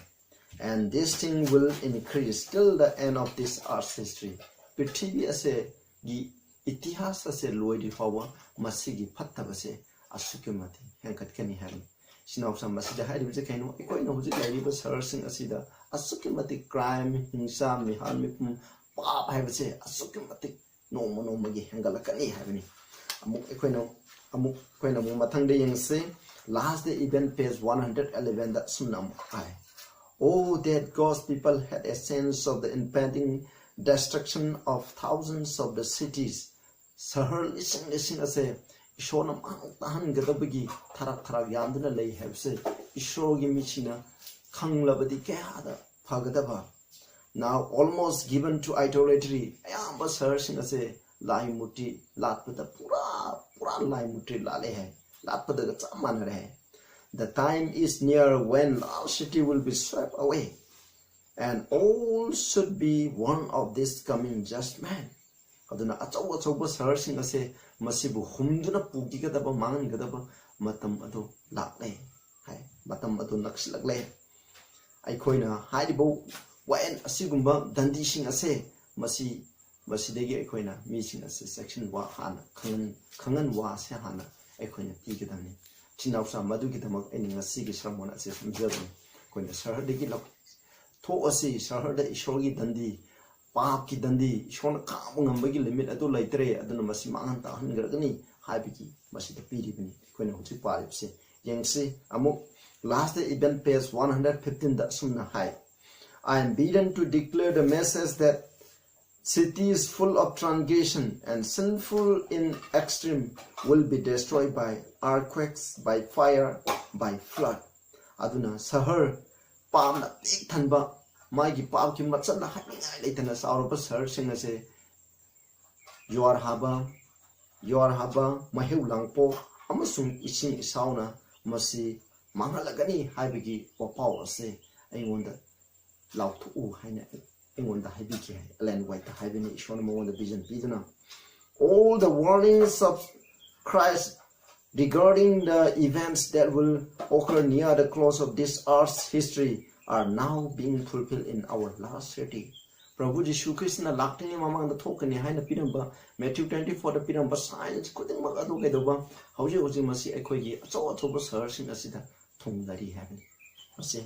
And this thing will increase till the end of this earth's history. ꯄ꯭ꯔꯤꯊꯤꯕꯤ ꯑꯁꯤꯒꯤ ꯏꯇꯤꯍꯥꯁ ꯑꯁꯦ ꯂꯣꯏꯗ꯭ꯔꯤ ꯐꯥꯎꯕ ꯃꯁꯤꯒꯤ ꯐꯠꯇꯕꯁꯦ ꯑꯁꯨꯛꯀꯤ ꯃꯇꯤꯛ ꯍꯦꯟꯒꯠꯀꯅꯤ ꯍꯥꯏꯕꯅꯤ꯫ ꯏꯆꯤꯟ ꯏꯅꯥꯎꯁꯥ, ꯃꯁꯤꯗ ꯍꯥꯏꯔꯤꯕꯁꯦ ꯀꯩꯅꯣ? ꯑꯩꯈꯣꯏꯅ ꯍꯧꯖꯤꯛ ꯂꯩꯔꯤꯕ ꯁꯍꯔꯁꯤꯡ ꯑꯁꯤꯗ ꯑꯁꯨꯛꯀꯤ ꯃꯇꯤꯛ crime, ꯍꯤꯡꯁꯥ, ꯃꯤꯍꯥꯠ ꯃꯤꯄꯨꯝ, ꯄꯥꯞ ꯍꯥꯏꯕꯁꯦ ꯑꯁꯨꯛꯀꯤ ꯃꯇꯤꯛ ꯅꯣꯡꯃ ꯅꯣꯡꯃꯒꯤ ꯍꯦꯟꯒꯠꯂꯛꯀꯅꯤ ꯍꯥꯏꯕꯅꯤ꯫ ꯑꯃꯨꯛ ꯑꯩꯈꯣꯏꯅ ꯑꯃꯨꯛ ꯑꯩꯈꯣꯏꯅ ꯑꯃꯨꯛ ꯃꯊꯪꯗ ꯌꯦꯡꯁꯤ꯫ Last Day Event, page one hundred eleven ꯗ ꯁꯨꯝꯅ ꯑꯃꯨꯛ ꯍꯥꯏ, "Oh, that God's people had a sense of the impending destruction of thousands of the cities." ꯁꯍꯔ ꯂꯤꯁꯤꯡ ꯂꯤꯁꯤꯡ ꯑꯁꯦ ꯏꯁꯣꯔꯅ ꯃꯥꯡ ꯇꯥꯍꯟꯒꯗꯕꯒꯤ ꯊꯔꯥꯛ ꯊꯔꯥꯛ ꯌꯥꯟꯗꯨꯅ ꯂꯩ ꯍꯥꯏꯕꯁꯦ ꯏꯁꯣꯔꯒꯤ ꯃꯤꯁꯤꯡꯅ ꯈꯪꯂꯕꯗꯤ ꯀꯌꯥꯗ ꯐꯒꯗꯕ꯫ Now almost given to idolatry, ꯑꯌꯥꯝꯕ ꯁꯍꯔꯁꯤꯡ ꯑꯁꯦ ꯂꯥꯏ ꯃꯨꯔꯇꯤ ꯂꯥꯠꯄꯗ ꯄꯨꯔꯥ ꯄꯨꯔꯥ ꯂꯥꯏ ꯃꯨꯔꯇꯤ ꯂꯥꯠꯂꯦ ꯍꯥꯏ, ꯂꯥꯠꯄꯗꯒ ꯆꯞ ꯃꯥꯟꯅꯔꯦ ꯍꯥꯏ꯫ The time is near when large city will be swept away, and all should be warned of this coming judgment. ꯑꯗꯨꯅ ꯑꯆꯧ ꯑꯆꯧꯕ ꯁꯍꯔꯁꯤꯡ ꯑꯁꯦ ꯃꯁꯤꯕꯨ ꯍꯨꯝꯗꯨꯅ ꯄꯨꯈꯤꯒꯗꯕ, ꯃꯥꯡꯍꯟꯒꯗꯕ ꯃꯇꯝ ꯑꯗꯨ ꯂꯥꯛꯂꯦ ꯍꯥꯏ꯫ ꯃꯇꯝ ꯑꯗꯨ ꯅꯛꯁꯤꯜꯂꯛꯂꯦ꯫ ꯑꯩꯈꯣꯏꯅ ꯍꯥꯏꯔꯤꯕ ꯋꯥꯌꯦꯜ ꯑꯁꯤꯒꯨꯝꯕ ꯗꯟꯗꯤꯁꯤꯡ ꯑꯁꯦ ꯃꯁꯤ ꯃꯁꯤꯗꯒꯤ ꯑꯩꯈꯣꯏꯅ ꯃꯤꯁꯤꯡ ꯑꯁꯤ ꯆꯦꯛꯁꯤꯟꯕ ꯍꯥꯟꯅ ꯈꯪꯍꯟ ꯈꯪꯍꯟꯕ ꯑꯁꯦ ꯍꯥꯟꯅ ꯑꯩꯈꯣꯏꯅ ꯄꯤꯒꯗꯕꯅꯤ꯫ ꯏꯆꯤꯟ ꯏꯅꯥꯎꯁꯥ, ꯃꯗꯨꯒꯤꯗꯃꯛ ꯑꯩꯅ ꯉꯁꯤꯒꯤ ꯁꯔꯃꯣꯟ ꯑꯁꯤ ꯊꯝꯖꯕꯅꯤ꯫ ꯑꯩꯈꯣꯏꯅ ꯁꯍꯔꯗꯒꯤ ꯂꯧ ꯊꯣꯛꯑꯁꯤ, ꯁꯍꯔꯗ ꯏꯁꯣꯔꯒꯤ ꯗꯟꯗꯤ, ꯄꯥꯞꯀꯤ ꯗꯟꯗꯤ, ꯏꯁꯣꯔꯅ ꯈꯥꯡꯕ ꯉꯝꯕꯒꯤ ꯂꯤꯃꯤꯠ ꯑꯗꯨ ꯂꯩꯇ꯭ꯔꯦ, ꯑꯗꯨꯅ ꯃꯁꯤ ꯃꯥꯡꯍꯟ ꯇꯥꯛꯍꯟꯈ꯭ꯔꯒꯅꯤ ꯍꯥꯏꯕꯒꯤ ꯃꯁꯤꯗ ꯄꯤꯔꯤꯕꯅꯤ꯫ ꯑꯩꯈꯣꯏꯅ ꯍꯧꯖꯤꯛ ꯄꯥꯔꯤꯕꯁꯦ ꯌꯦꯡꯁꯤ ꯑꯃꯨꯛ꯫ Last Day Event, page one hundred fifteen ꯗ ꯑꯁꯨꯝꯅ ꯍꯥꯏ, "I am bidden to declare the message that cities full of transgression and sinful in extreme will be destroyed by earthquakes, by fire, by flood." ꯑꯗꯨꯅ ꯁꯍꯔ ꯄꯥꯞꯅ ꯄꯤꯛ ꯊꯟꯕ, ꯃꯥꯒꯤ ꯄꯥꯞꯀꯤ ꯃꯆꯠꯅ ꯍꯥꯏꯅꯤꯡꯉꯥꯏ ꯂꯩꯇꯅ ꯆꯥꯎꯔꯕ ꯁꯍꯔꯁꯤꯡ ꯑꯁꯦ ꯖ꯭ꯋꯥꯔ ꯍꯥꯕ, ꯖ꯭ꯋꯥꯔ ꯍꯥꯕ, ꯃꯩꯍꯧ ꯂꯥꯡꯄꯣꯛ ꯑꯃꯁꯨꯡ ꯏꯁꯤꯡ ꯏꯆꯥꯎꯅ ꯃꯁꯤ ꯃꯥꯡꯍꯜꯂꯒꯅꯤ ꯍꯥꯏꯕꯒꯤ ꯋꯥꯄꯥꯎ ꯑꯁꯦ ꯑꯩꯉꯣꯟꯗ ꯂꯥꯎꯊꯣꯛꯎ ꯍꯥꯏꯅ ꯑꯩꯉꯣꯟꯗ ꯍꯥꯏꯕꯤꯈꯤ ꯍꯥꯏ꯫ ꯑꯦꯂꯦꯟ ꯋꯥꯏꯠꯇ ꯍꯥꯏꯕꯅꯤ, ꯏꯁꯣꯔꯅ ꯃꯉꯣꯟꯗ ꯚꯤꯖꯟ ꯄꯤꯗꯨꯅ꯫ All the warnings of Christ regarding the events that will occur near the close of this earth's history are now being fulfilled in our last city. ꯄ꯭ꯔꯚꯨ ꯖꯤꯁꯨ ꯈ꯭ꯔꯤꯁꯇꯅ ꯂꯥꯛꯇ꯭ꯔꯤꯉꯩ ꯃꯃꯥꯡꯗ ꯊꯣꯛꯀꯅꯤ ꯍꯥꯏꯅ ꯄꯤꯔꯝꯕ ꯃꯦꯊ꯭ꯌꯨ ꯇ꯭ꯋꯦꯟꯇꯤ ꯐꯣꯔꯗ ꯄꯤꯔꯝꯕ ꯁꯥꯏꯟꯁ ꯈꯨꯗꯤꯡꯃꯛ ꯑꯗꯨ ꯀꯩꯗꯧꯕ? ꯍꯧꯖꯤꯛ ꯍꯧꯖꯤꯛ ꯃꯁꯤ ꯑꯩꯈꯣꯏꯒꯤ ꯑꯆꯧ ꯑꯆꯧꯕ ꯁꯍꯔꯁꯤꯡ ꯑꯁꯤꯗ ꯊꯨꯡꯂꯔꯤ ꯍꯥꯏꯕꯅꯤ꯫ ꯃꯁꯤ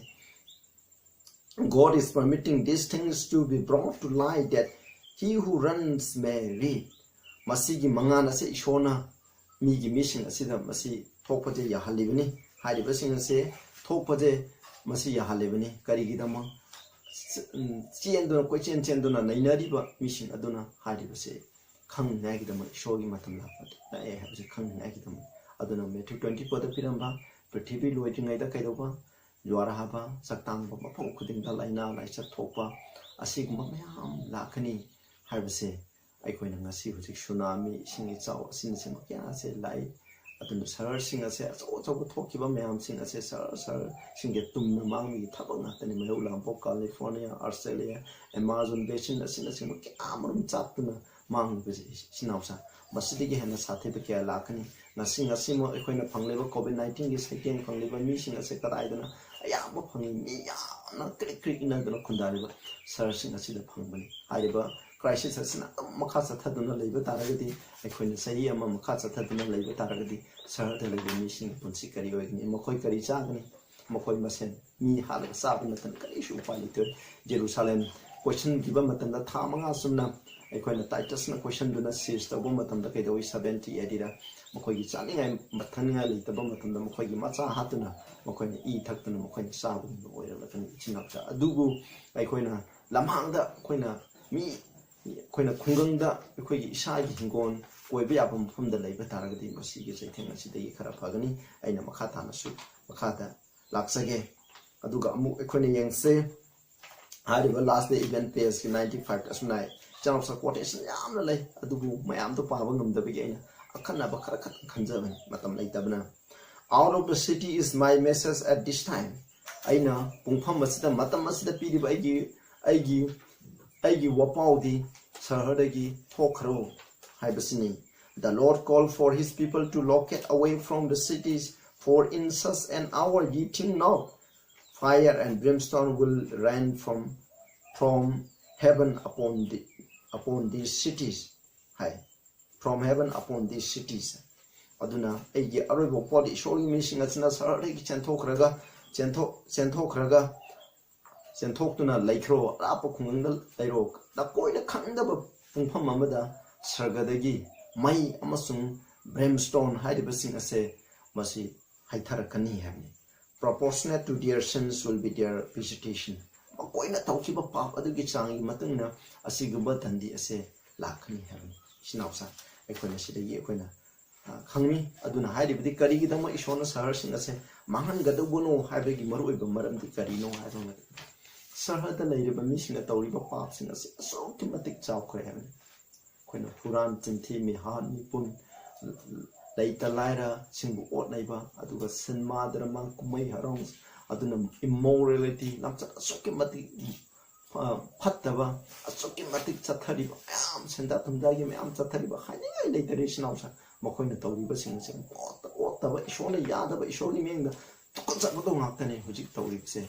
God is permitting these things to be brought to light that he who runs may reap. ꯃꯁꯤꯒꯤ ꯃꯉꯥꯜ ꯑꯁꯦ ꯏꯁꯣꯔꯅ ꯃꯤꯒꯤ ꯃꯤꯁꯤꯡ ꯑꯁꯤꯗ ꯃꯁꯤ ꯊꯣꯛꯄꯁꯦ ꯌꯥꯍꯜꯂꯤꯕꯅꯤ꯫ ꯍꯥꯏꯔꯤꯕꯁꯤꯡ ꯑꯁꯦ ꯊꯣꯛꯄꯁꯦ ꯃꯁꯤ ꯌꯥꯍꯜꯂꯤꯕꯅꯤ꯫ ꯀꯔꯤꯒꯤꯗꯃꯛ? ꯆꯦꯟꯗꯨꯅ, ꯀꯣꯏꯆꯦꯟ ꯆꯦꯟꯗꯨꯅ ꯅꯩꯅꯔꯤꯕ ꯃꯤꯁꯤꯡ ꯑꯗꯨꯅ ꯍꯥꯏꯔꯤꯕꯁꯦ ꯈꯪꯅꯤꯡꯉꯥꯏꯒꯤꯗꯃꯛ, ꯏꯁꯣꯔꯒꯤ ꯃꯇꯝ ꯂꯥꯛꯄ ꯂꯥꯛꯑꯦ ꯍꯥꯏꯕꯁꯦ ꯈꯪꯅꯤꯡꯉꯥꯏꯒꯤꯗꯃꯛ꯫ ꯑꯗꯨꯅ ꯃꯦꯊ꯭ꯌꯨ ꯇ꯭ꯋꯦꯟꯇꯤ ꯐꯣꯔꯗ ꯄꯤꯔꯝꯕ ꯄ꯭ꯔꯤꯊꯤꯕꯤ ꯂꯣꯏꯗ꯭ꯔꯤꯉꯩꯗ ꯀꯩꯗꯧꯕ? ꯖ꯭ꯋꯥꯔ ꯍꯥꯕ, ꯆꯥꯛꯇꯥꯡꯕ, ꯃꯐꯝ ꯈꯨꯗꯤꯡꯗ ꯂꯥꯏꯅꯥ ꯂꯥꯏꯆꯠ ꯊꯣꯛꯄ, ꯑꯁꯤꯒꯨꯝꯕ ꯃꯌꯥꯝ ꯂꯥꯛꯀꯅꯤ ꯍꯥꯏꯕꯁꯦ ꯑꯩꯈꯣꯏꯅ ꯉꯁꯤ ꯍꯧꯖꯤꯛ ꯁꯨꯅꯥꯃꯤ, ꯏꯁꯤꯡ ꯏꯆꯥꯎ ꯑꯁꯤꯅꯆꯤꯡꯕ ꯀꯌꯥ ꯑꯁꯦ ꯂꯥꯛꯏ꯫ ꯑꯗꯨꯅ ꯁꯍꯔꯁꯤꯡ ꯑꯁꯦ, ꯑꯆꯧ ꯑꯆꯧꯕ ꯊꯣꯛꯈꯤꯕ ꯃꯌꯥꯝꯁꯤꯡ ꯑꯁꯦ ꯁꯍꯔ ꯁꯍꯔꯁꯤꯡꯒꯤ ꯇꯨꯝꯅ ꯃꯥꯡꯕꯒꯤ ꯊꯕꯛ ꯉꯥꯛꯇꯅꯤ꯫ ꯃꯌꯣꯛ ꯂꯥꯡꯄꯣꯛ, ꯀꯥꯂꯤꯐꯣꯔꯅꯤꯌꯥ, ꯑꯁꯇ꯭ꯔꯦꯂꯤꯌꯥ, ꯑꯦꯃꯥꯖꯣꯟ ꯕꯦꯁꯤꯟ ꯑꯁꯤꯅꯆꯤꯡꯕ ꯀꯌꯥ ꯑꯃꯔꯣꯝ ꯆꯥꯛꯇꯨꯅ ꯃꯥꯡꯂꯤꯕꯁꯦ ꯏꯆꯤꯟ ꯏꯅꯥꯎꯁꯥ, ꯃꯁꯤꯗꯒꯤ ꯍꯦꯟꯅ ꯁꯥꯊꯤꯕ ꯀꯌꯥ ꯂꯥꯛꯀꯅꯤ꯫ ꯉꯁꯤ, ꯉꯁꯤꯃꯛ ꯑꯩꯈꯣꯏꯅ ꯐꯪꯂꯤꯕ ꯀꯣꯚꯤꯗ ꯅꯥꯏꯟꯇꯤꯟꯒꯤ ꯁꯩꯀꯦꯡ ꯐꯪꯂꯤꯕ ꯃꯤꯁꯤꯡ ꯑꯁꯦ ꯀꯗꯥꯏꯗꯅ ꯑꯌꯥꯝꯕ ꯐꯪꯏ? ꯃꯤ ꯌꯥꯝꯅ ꯀ꯭ꯔꯤꯛ ꯀ꯭ꯔꯤꯛ ꯏꯟꯅꯗꯨꯅ ꯈꯨꯟꯗꯥꯔꯤꯕ ꯁꯍꯔꯁꯤꯡ ꯑꯁꯤꯗ ꯐꯪꯕꯅꯤ꯫ ꯍꯥꯏꯔꯤꯕ ꯀ꯭ꯔꯥꯏꯁꯤꯁ ꯑꯁꯤꯅ ꯑꯗꯨꯝ ꯃꯈꯥ ꯆꯠꯊꯗꯨꯅ ꯂꯩꯕ ꯇꯥꯔꯒꯗꯤ, ꯑꯩꯈꯣꯏꯅ ꯆꯍꯤ ꯑꯃ ꯃꯈꯥ ꯆꯠꯊꯗꯨꯅ ꯂꯩꯕ ꯇꯥꯔꯒꯗꯤ, ꯁꯍꯔꯗ ꯂꯩꯕ ꯃꯤꯁꯤꯡꯒꯤ ꯄꯨꯟꯁꯤ ꯀꯔꯤ ꯑꯣꯏꯒꯅꯤ? ꯃꯈꯣꯏ ꯀꯔꯤ ꯆꯥꯒꯅꯤ? ꯃꯈꯣꯏ ꯃꯁꯦꯟ ꯃꯤ ꯍꯥꯠꯂꯒ ꯆꯥꯕ ꯅꯠꯇꯅ ꯀꯔꯤꯁꯨ ꯎꯄꯥꯏ ꯂꯩꯇꯦ꯫ ꯖꯦꯔꯨꯁꯥꯂꯦꯝ ꯀꯣꯏꯁꯤꯟꯈꯤꯕ ꯃꯇꯝꯗ, ꯊꯥ ꯃꯉꯥ ꯆꯨꯝꯅ ꯑꯩꯈꯣꯏꯅ ꯇꯥꯏꯇꯁꯅ ꯀꯣꯏꯁꯤꯟꯗꯨꯅ ꯁꯤꯖ ꯇꯧꯕ ꯃꯇꯝꯗ ꯀꯩꯗꯧꯏ? ꯁꯚꯦꯟꯇꯤ ꯑꯦ ꯗꯤꯗ ꯃꯈꯣꯏꯒꯤ ꯆꯥꯅꯤꯡꯉꯥꯏ ꯊꯛꯅꯤꯡꯉꯥꯏ ꯂꯩꯇꯕ ꯃꯇꯝꯗ, ꯃꯈꯣꯏꯒꯤ ꯃꯆꯥ ꯍꯥꯠꯇꯨꯅ, ꯃꯈꯣꯏꯅ ꯏ ꯊꯛꯇꯨꯅ ꯃꯈꯣꯏꯅ ꯆꯥꯕꯒꯨꯝꯕ ꯑꯣꯏꯔꯛꯂꯒꯅꯤ ꯏꯆꯤꯟ ꯏꯅꯥꯎꯁꯥ꯫ ꯑꯗꯨꯕꯨ ꯑꯩꯈꯣꯏꯅ ꯂꯝꯍꯥꯡꯗ, ꯑꯩꯈꯣꯏꯅ ꯃꯤ, ꯑꯩꯈꯣꯏꯅ ꯈꯨꯡꯒꯪꯗ ꯑꯩꯈꯣꯏꯒꯤ ꯏꯁꯥꯒꯤ ꯍꯤꯡꯒꯣꯜ ꯀꯣꯏꯕ ꯌꯥꯕ ꯃꯐꯝꯗ ꯂꯩꯕ ꯇꯥꯔꯒꯗꯤ, ꯃꯁꯤꯒꯤ ꯆꯩꯊꯦꯡ ꯑꯁꯤꯗꯒꯤ ꯈꯔ ꯐꯒꯅꯤ꯫ ꯑꯩꯅ ꯃꯈꯥ ꯇꯥꯅꯁꯨ ꯃꯈꯥꯗ ꯂꯥꯛꯆꯒꯦ꯫ ꯑꯗꯨꯒ ꯑꯃꯨꯛ ꯑꯩꯈꯣꯏꯅ ꯌꯦꯡꯁꯦ, ꯍꯥꯏꯔꯤꯕ Last Day Event pageꯀꯤ ꯅꯥꯏꯟꯇꯤ ꯐꯥꯏꯚ ꯑꯁꯨꯝꯅ ꯏꯆꯤꯟ ꯏꯅꯥꯎꯁꯥ quotation ꯌꯥꯝꯅ ꯂꯩ, ꯑꯗꯨꯕꯨ ꯃꯌꯥꯝꯗꯣ ꯄꯥꯕ ꯉꯝꯗꯕꯒꯤ ꯑꯩꯅ ꯑꯈꯟꯅꯕ ꯈꯔ ꯈꯛꯇꯪ ꯈꯟꯖꯕꯅꯤ, ꯃꯇꯝ ꯂꯩꯇꯕꯅ꯫ Out of the city is my message at this time. ꯑꯩꯅ ꯄꯨꯡꯐꯝ ꯑꯁꯤꯗ, ꯃꯇꯝ ꯑꯁꯤꯗ ꯄꯤꯔꯤꯕ ꯑꯩꯒꯤ, ꯑꯩꯒꯤ, ꯑꯩꯒꯤ ꯋꯥꯄꯥꯎꯗꯤ ꯁꯍꯔꯗꯒꯤ ꯊꯣꯛꯈ꯭ꯔꯣ ꯍꯥꯏꯕꯁꯤꯅꯤ꯫ The Lord called for his people to locate away from the cities, for in such an hour ye think not. Fire and brimstone will rain from, from heaven upon the, upon these cities. High, from heaven upon these cities. ꯑꯗꯨꯅ ꯑꯩꯒꯤ ꯑꯔꯣꯏꯕ ꯄꯣꯠ, ꯏꯁꯣꯔꯒꯤ ꯃꯤꯁꯤꯡ ꯑꯁꯤꯅ ꯁꯍꯔꯗꯒꯤ ꯆꯦꯟꯊꯣꯛꯈ꯭ꯔꯒ, ꯆꯦꯟꯊꯣꯛ-, ꯆꯦꯟꯊꯣꯛꯈ꯭ꯔꯒ, ꯆꯦꯟꯊꯣꯛꯇꯨꯅ ꯂꯩꯈ꯭ꯔꯣ, ꯑꯔꯥꯞꯄ ꯈꯨꯡꯒꯪꯗ ꯂꯩꯔꯣ, ꯅꯀꯣꯏꯅ ꯈꯪꯗꯕ ꯄꯨꯡꯐꯝ ꯑꯃꯗ ꯁꯔꯒꯗꯒꯤ ꯃꯩ ꯑꯃꯁꯨꯡ brimstone ꯍꯥꯏꯔꯤꯕꯁꯤꯡ ꯑꯁꯦ ꯃꯁꯤ ꯍꯩꯊꯔꯛꯀꯅꯤ ꯍꯥꯏꯕꯅꯤ꯫ Proportionate to their sins will be their visitation. ꯃꯈꯣꯏꯅ ꯇꯧꯈꯤꯕ ꯄꯥꯞ ꯑꯗꯨꯒꯤ ꯆꯥꯡꯒꯤ ꯃꯇꯨꯡ ꯏꯟꯅ ꯑꯁꯤꯒꯨꯝꯕ ꯗꯟꯗꯤ ꯑꯁꯦ ꯂꯥꯛꯀꯅꯤ ꯍꯥꯏꯕꯅꯤ꯫ ꯏꯆꯤꯟ ꯏꯅꯥꯎꯁꯥ, ꯑꯩꯈꯣꯏꯅ ꯁꯤꯗꯒꯤ ꯑꯩꯈꯣꯏꯅ, ꯑ, ꯈꯪꯏ꯫ ꯑꯗꯨꯅ ꯍꯥꯏꯔꯤꯕꯗꯤ ꯀꯔꯤꯒꯤꯗꯃꯛ ꯏꯁꯣꯔꯅ ꯁꯍꯔꯁꯤꯡ ꯑꯁꯦ ꯃꯥꯡꯍꯟꯒꯗꯧꯕꯅꯣ ꯍꯥꯏꯕꯒꯤ ꯃꯔꯨꯑꯣꯏꯕ ꯃꯔꯝꯗꯤ ꯀꯔꯤꯅꯣ ꯍꯥꯏꯕ ꯃꯇꯝꯗ, ꯁꯍꯔꯗ ꯂꯩꯔꯤꯕ ꯃꯤꯁꯤꯡꯅ ꯇꯧꯔꯤꯕ ꯄꯥꯞꯁꯤꯡ ꯑꯁꯤ ꯑꯁꯨꯛꯀꯤ ꯃꯇꯤꯛ ꯆꯥꯎꯈ꯭ꯔꯦ ꯍꯥꯏꯕꯅꯤ꯫ ꯑꯩꯈꯣꯏꯅ ꯍꯨꯔꯥꯟ ꯆꯤꯟꯊꯤ, ꯃꯤꯍꯥꯠ ꯃꯤꯄꯨꯟ, ꯂꯩꯇ ꯂꯥꯏꯔꯁꯤꯡꯕꯨ ꯑꯣꯠꯅꯩꯕ, ꯑꯗꯨꯒ ꯁꯤꯅꯦꯃꯥ ꯗ꯭ꯔꯃꯥ ꯀꯨꯝꯍꯩ ꯍꯔꯥꯎ, ꯑꯗꯨꯅ immorality, ꯂꯝꯆꯠ ꯑꯁꯨꯛꯀꯤ ꯃꯇꯤꯛ, ꯑ, ꯐꯠꯇꯕ, ꯑꯁꯨꯛꯀꯤ ꯃꯇꯤꯛ ꯆꯠꯊꯔꯤꯕ ꯃꯌꯥꯝ, ꯁꯦꯟꯖꯥ ꯊꯨꯝꯖꯥꯒꯤ ꯃꯌꯥꯝ ꯆꯠꯊꯔꯤꯕ ꯍꯥꯏꯅꯤꯡꯉꯥꯏ ꯂꯩꯇꯔꯦ ꯏꯆꯤꯟ ꯏꯅꯥꯎꯁꯥ꯫ ꯃꯈꯣꯏꯅ ꯇꯧꯔꯤꯕꯁꯤꯡ ꯑꯁꯦ ꯑꯣꯠꯇ ꯑꯣꯠꯇꯕ, ꯏꯁꯣꯔꯅ ꯌꯥꯗꯕ, ꯏꯁꯣꯔꯒꯤ ꯃꯤꯠꯌꯦꯡꯗ ꯇꯨꯀꯠꯆꯕꯗꯣ ꯉꯥꯛꯇꯅꯦ ꯍꯧꯖꯤꯛ ꯇꯧꯔꯤꯕꯁꯦ꯫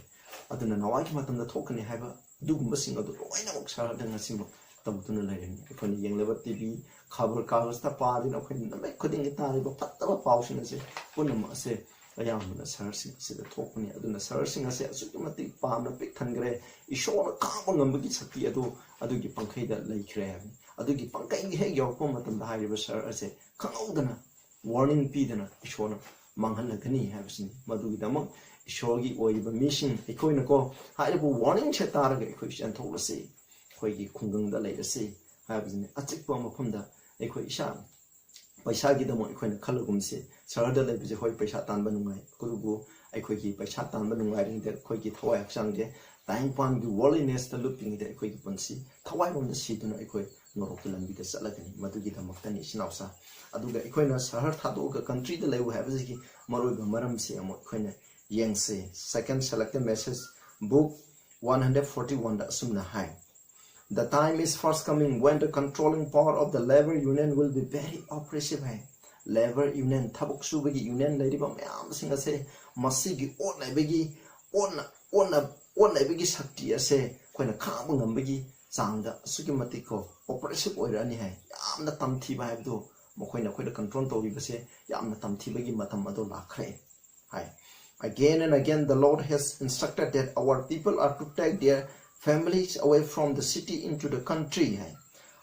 ꯑꯗꯨꯅ ꯅꯋꯥꯒꯤ ꯃꯇꯝꯗ ꯊꯣꯛꯀꯅꯤ ꯍꯥꯏꯕ ꯑꯗꯨꯒꯨꯝꯕꯁꯤꯡ ꯑꯗꯨ ꯂꯣꯏꯅꯃꯛ ꯁꯍꯔꯗ ꯉꯁꯤꯃꯛ ꯇꯧꯗꯨꯅ ꯂꯩꯔꯤꯕꯅꯤ꯫ ꯑꯩꯈꯣꯏꯅ ꯌꯦꯡꯂꯕ ꯇꯤ ꯚꯤ, ꯈꯕꯔ ꯀꯥꯒꯖꯇ ꯄꯥꯗꯨꯅ ꯑꯩꯈꯣꯏꯅ ꯅꯨꯃꯤꯠ ꯈꯨꯗꯤꯡꯒꯤ ꯇꯥꯔꯤꯕ ꯐꯠꯇꯕ ꯄꯥꯎꯁꯤꯡ ꯑꯁꯦ ꯄꯨꯝꯅꯃꯛ ꯑꯁꯦ ꯑꯌꯥꯝꯕꯅ ꯁꯍꯔꯁꯤꯡ ꯑꯁꯤꯗ ꯊꯣꯛꯄꯅꯤ꯫ ꯑꯗꯨꯅ ꯁꯍꯔꯁꯤꯡ ꯑꯁꯦ ꯑꯁꯨꯛꯀꯤ ꯃꯇꯤꯛ ꯄꯥꯞꯅ ꯄꯤꯛ ꯊꯟꯈ꯭ꯔꯦ꯫ ꯏꯁꯣꯔꯅ ꯈꯥꯡꯕ ꯉꯝꯕꯒꯤ ꯁꯛꯇꯤ ꯑꯗꯨ ꯑꯗꯨꯒꯤ ꯄꯪꯈꯩꯗ ꯂꯩꯈ꯭ꯔꯦ ꯍꯥꯏꯕꯅꯤ꯫ ꯑꯗꯨꯒꯤ ꯄꯪꯈꯩꯒꯤ ꯍꯦꯛ ꯌꯧꯔꯛꯄ ꯃꯇꯝꯗ ꯍꯥꯏꯔꯤꯕ ꯁꯍꯔ ꯑꯁꯦ ꯈꯪꯍꯧꯗꯅ warning ꯄꯤꯗꯅ ꯏꯁꯣꯔꯅ ꯃꯥꯡꯍꯜꯂꯒꯅꯤ ꯍꯥꯏꯕꯁꯤꯅꯤ꯫ ꯃꯗꯨꯒꯤꯗꯃꯛ ꯏꯁꯣꯔꯒꯤ ꯑꯣꯏꯔꯤꯕ ꯃꯤꯁꯤꯡ ꯑꯩꯈꯣꯏꯅꯀꯣ ꯍꯥꯏꯔꯤꯕ warning ꯁꯦ ꯇꯥꯔꯒ ꯑꯩꯈꯣꯏ ꯆꯦꯟꯊꯣꯛꯂꯁꯤ, ꯑꯩꯈꯣꯏꯒꯤ ꯈꯨꯡꯒꯪꯗ ꯂꯩꯔꯁꯤ ꯍꯥꯏꯕꯁꯤꯅꯤ꯫ ꯑꯆꯤꯛꯄ ꯃꯐꯝꯗ ꯑꯩꯈꯣꯏ ꯏꯁꯥ ꯄꯩꯁꯥꯒꯤꯗꯃꯛ ꯑꯩꯈꯣꯏꯅ ꯈꯜꯂꯒꯨꯝꯁꯤ꯫ ꯁꯍꯔꯗ ꯂꯩꯕꯁꯦ ꯍꯣꯏ ꯄꯩꯁꯥ ꯇꯥꯟꯕ ꯅꯨꯡꯉꯥꯏ, ꯑꯗꯨꯕꯨ ꯑꯩꯈꯣꯏꯒꯤ ꯄꯩꯁꯥ ꯇꯥꯟꯕ ꯅꯨꯡꯉꯥꯏꯔꯤꯉꯩꯗ ꯑꯩꯈꯣꯏꯒꯤ ꯊꯋꯥꯏ ꯍꯛꯆꯥꯡꯁꯦ ꯇꯥꯏꯕꯪꯄꯥꯟꯒꯤ worldliness ꯇ ꯂꯨꯞꯄꯤꯉꯩꯗ ꯑꯩꯈꯣꯏꯒꯤ ꯄꯨꯟꯁꯤ ꯊꯋꯥꯏꯔꯣꯝꯗ ꯁꯤꯗꯨꯅ ꯑꯩꯈꯣꯏ ꯅꯣꯔꯣꯛꯀꯤ ꯂꯝꯕꯤꯗ ꯆꯠꯂꯒꯅꯤ꯫ ꯃꯗꯨꯒꯤꯗꯃꯛꯇꯅꯤ ꯏꯆꯤꯟ ꯏꯅꯥꯎꯁꯥ꯫ ꯑꯗꯨꯒ ꯑꯩꯈꯣꯏꯅ ꯁꯍꯔ ꯊꯥꯗꯣꯛꯑꯒ country ꯗ ꯂꯩꯌꯨ ꯍꯥꯏꯕꯁꯤꯒꯤ ꯃꯔꯨꯑꯣꯏꯕ ꯃꯔꯝꯁꯤ ꯑꯃꯨꯛ ꯑꯩꯈꯣꯏꯅ ꯌꯦꯡꯁꯤ꯫ Second Selected Message, book one hundred forty one ꯗ ꯑꯁꯨꯝꯅ ꯍꯥꯏ, "The time is fast coming when the controlling power of the labor union will be very oppressive" high. Labor union, ꯊꯕꯛ ꯁꯨꯕꯒꯤ union ꯂꯩꯔꯤꯕ ꯃꯌꯥꯝꯁꯤꯡ ꯑꯁꯦ ꯃꯁꯤꯒꯤ ꯑꯣꯠꯅꯕꯒꯤ, ꯑꯣꯠꯅ-, ꯑꯣꯠꯅ-, ꯑꯣꯠꯅꯕꯒꯤ ꯁꯛꯇꯤ ꯑꯁꯦ ꯑꯩꯈꯣꯏꯅ ꯈꯥꯡꯕ ꯉꯝꯕꯒꯤ ꯆꯥꯡꯗ ꯑꯁꯨꯛꯀꯤ ꯃꯇꯤꯛ ꯀꯣ oppressive ꯑꯣꯏꯔꯛꯑꯅꯤ ꯍꯥꯏ꯫ ꯌꯥꯝꯅ ꯇꯝꯊꯤꯕ ꯍꯥꯏꯕꯗꯣ, ꯃꯈꯣꯏꯅ ꯑꯩꯈꯣꯏꯗ control ꯇꯧꯔꯤꯕꯁꯦ ꯌꯥꯝꯅ ꯇꯝꯊꯤꯕꯒꯤ ꯃꯇꯝ ꯑꯗꯣ ꯂꯥꯛꯈ꯭ꯔꯦ ꯍꯥꯏ꯫ "Again and again the Lord has instructed that our people are to take their families away from the city into the country" ꯍꯥꯏ꯫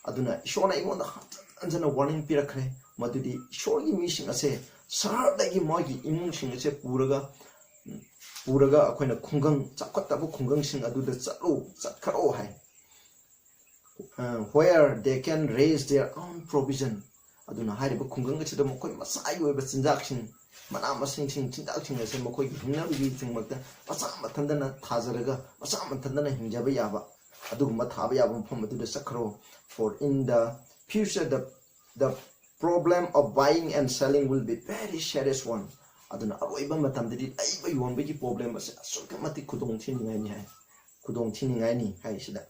ꯑꯗꯨꯅ ꯏꯁꯣꯔꯅ ꯑꯩꯉꯣꯟꯗ ꯍꯟꯖꯟ ꯍꯟꯖꯟꯅ warning ꯄꯤꯔꯛꯈ꯭ꯔꯦ, ꯃꯗꯨꯗꯤ ꯏꯁꯣꯔꯒꯤ ꯃꯤꯁꯤꯡ ꯑꯁꯦ ꯁꯍꯔꯗꯒꯤ ꯃꯥꯒꯤ ꯏꯃꯨꯡꯁꯤꯡ ꯑꯁꯦ ꯄꯨꯔꯒ, ꯄꯨꯔꯒ ꯑꯩꯈꯣꯏꯅ ꯈꯨꯡꯒꯪ, ꯆꯥꯎꯈꯠꯇꯕ ꯈꯨꯡꯒꯪꯁꯤꯡ ꯑꯗꯨꯗ ꯆꯠꯂꯣ, ꯆꯠꯈ꯭ꯔꯣ ꯍꯥꯏ꯫ ꯑ, where they can raise their own provision꯫ ꯑꯗꯨꯅ ꯍꯥꯏꯔꯤꯕ ꯈꯨꯡꯒꯪ ꯑꯁꯤꯗ ꯃꯈꯣꯏ ꯃꯁꯥꯒꯤ ꯑꯣꯏꯕ ꯆꯤꯟꯖꯥꯛꯁꯤꯡ, ꯃꯅꯥ ꯃꯁꯤꯡꯁꯤꯡ, ꯆꯤꯟꯖꯥꯛꯁꯤꯡ ꯑꯁꯦ ꯃꯈꯣꯏꯒꯤ ꯍꯤꯡꯅꯕꯒꯤꯗꯃꯛꯇ ꯃꯁꯥ ꯃꯊꯟꯇꯅ ꯊꯥꯖꯔꯒ ꯃꯁꯥ ꯃꯊꯟꯇꯅ ꯍꯤꯡꯖꯕ ꯌꯥꯕ ꯑꯗꯨꯒꯨꯝꯕ ꯊꯥꯕ ꯌꯥꯕ ꯃꯐꯝ ꯑꯗꯨꯗ ꯆꯠꯈ꯭ꯔꯣ꯫ For in the future the, the problem of buying and selling will be very serious one꯫ ꯑꯗꯨꯅ ꯑꯔꯣꯏꯕ ꯃꯇꯝꯗꯗꯤ ꯂꯩꯕ ꯌꯣꯟꯕꯒꯤ problem ꯑꯁꯦ ꯑꯁꯨꯛꯀꯤ ꯃꯇꯤꯛ ꯈꯨꯗꯣꯡ ꯊꯤꯅꯤꯡꯉꯥꯏꯅꯤ ꯍꯥꯏ꯫ ꯈꯨꯗꯣꯡ ꯊꯤꯅꯤꯡꯉꯥꯏꯅꯤ ꯍꯥꯏꯁꯤꯗ,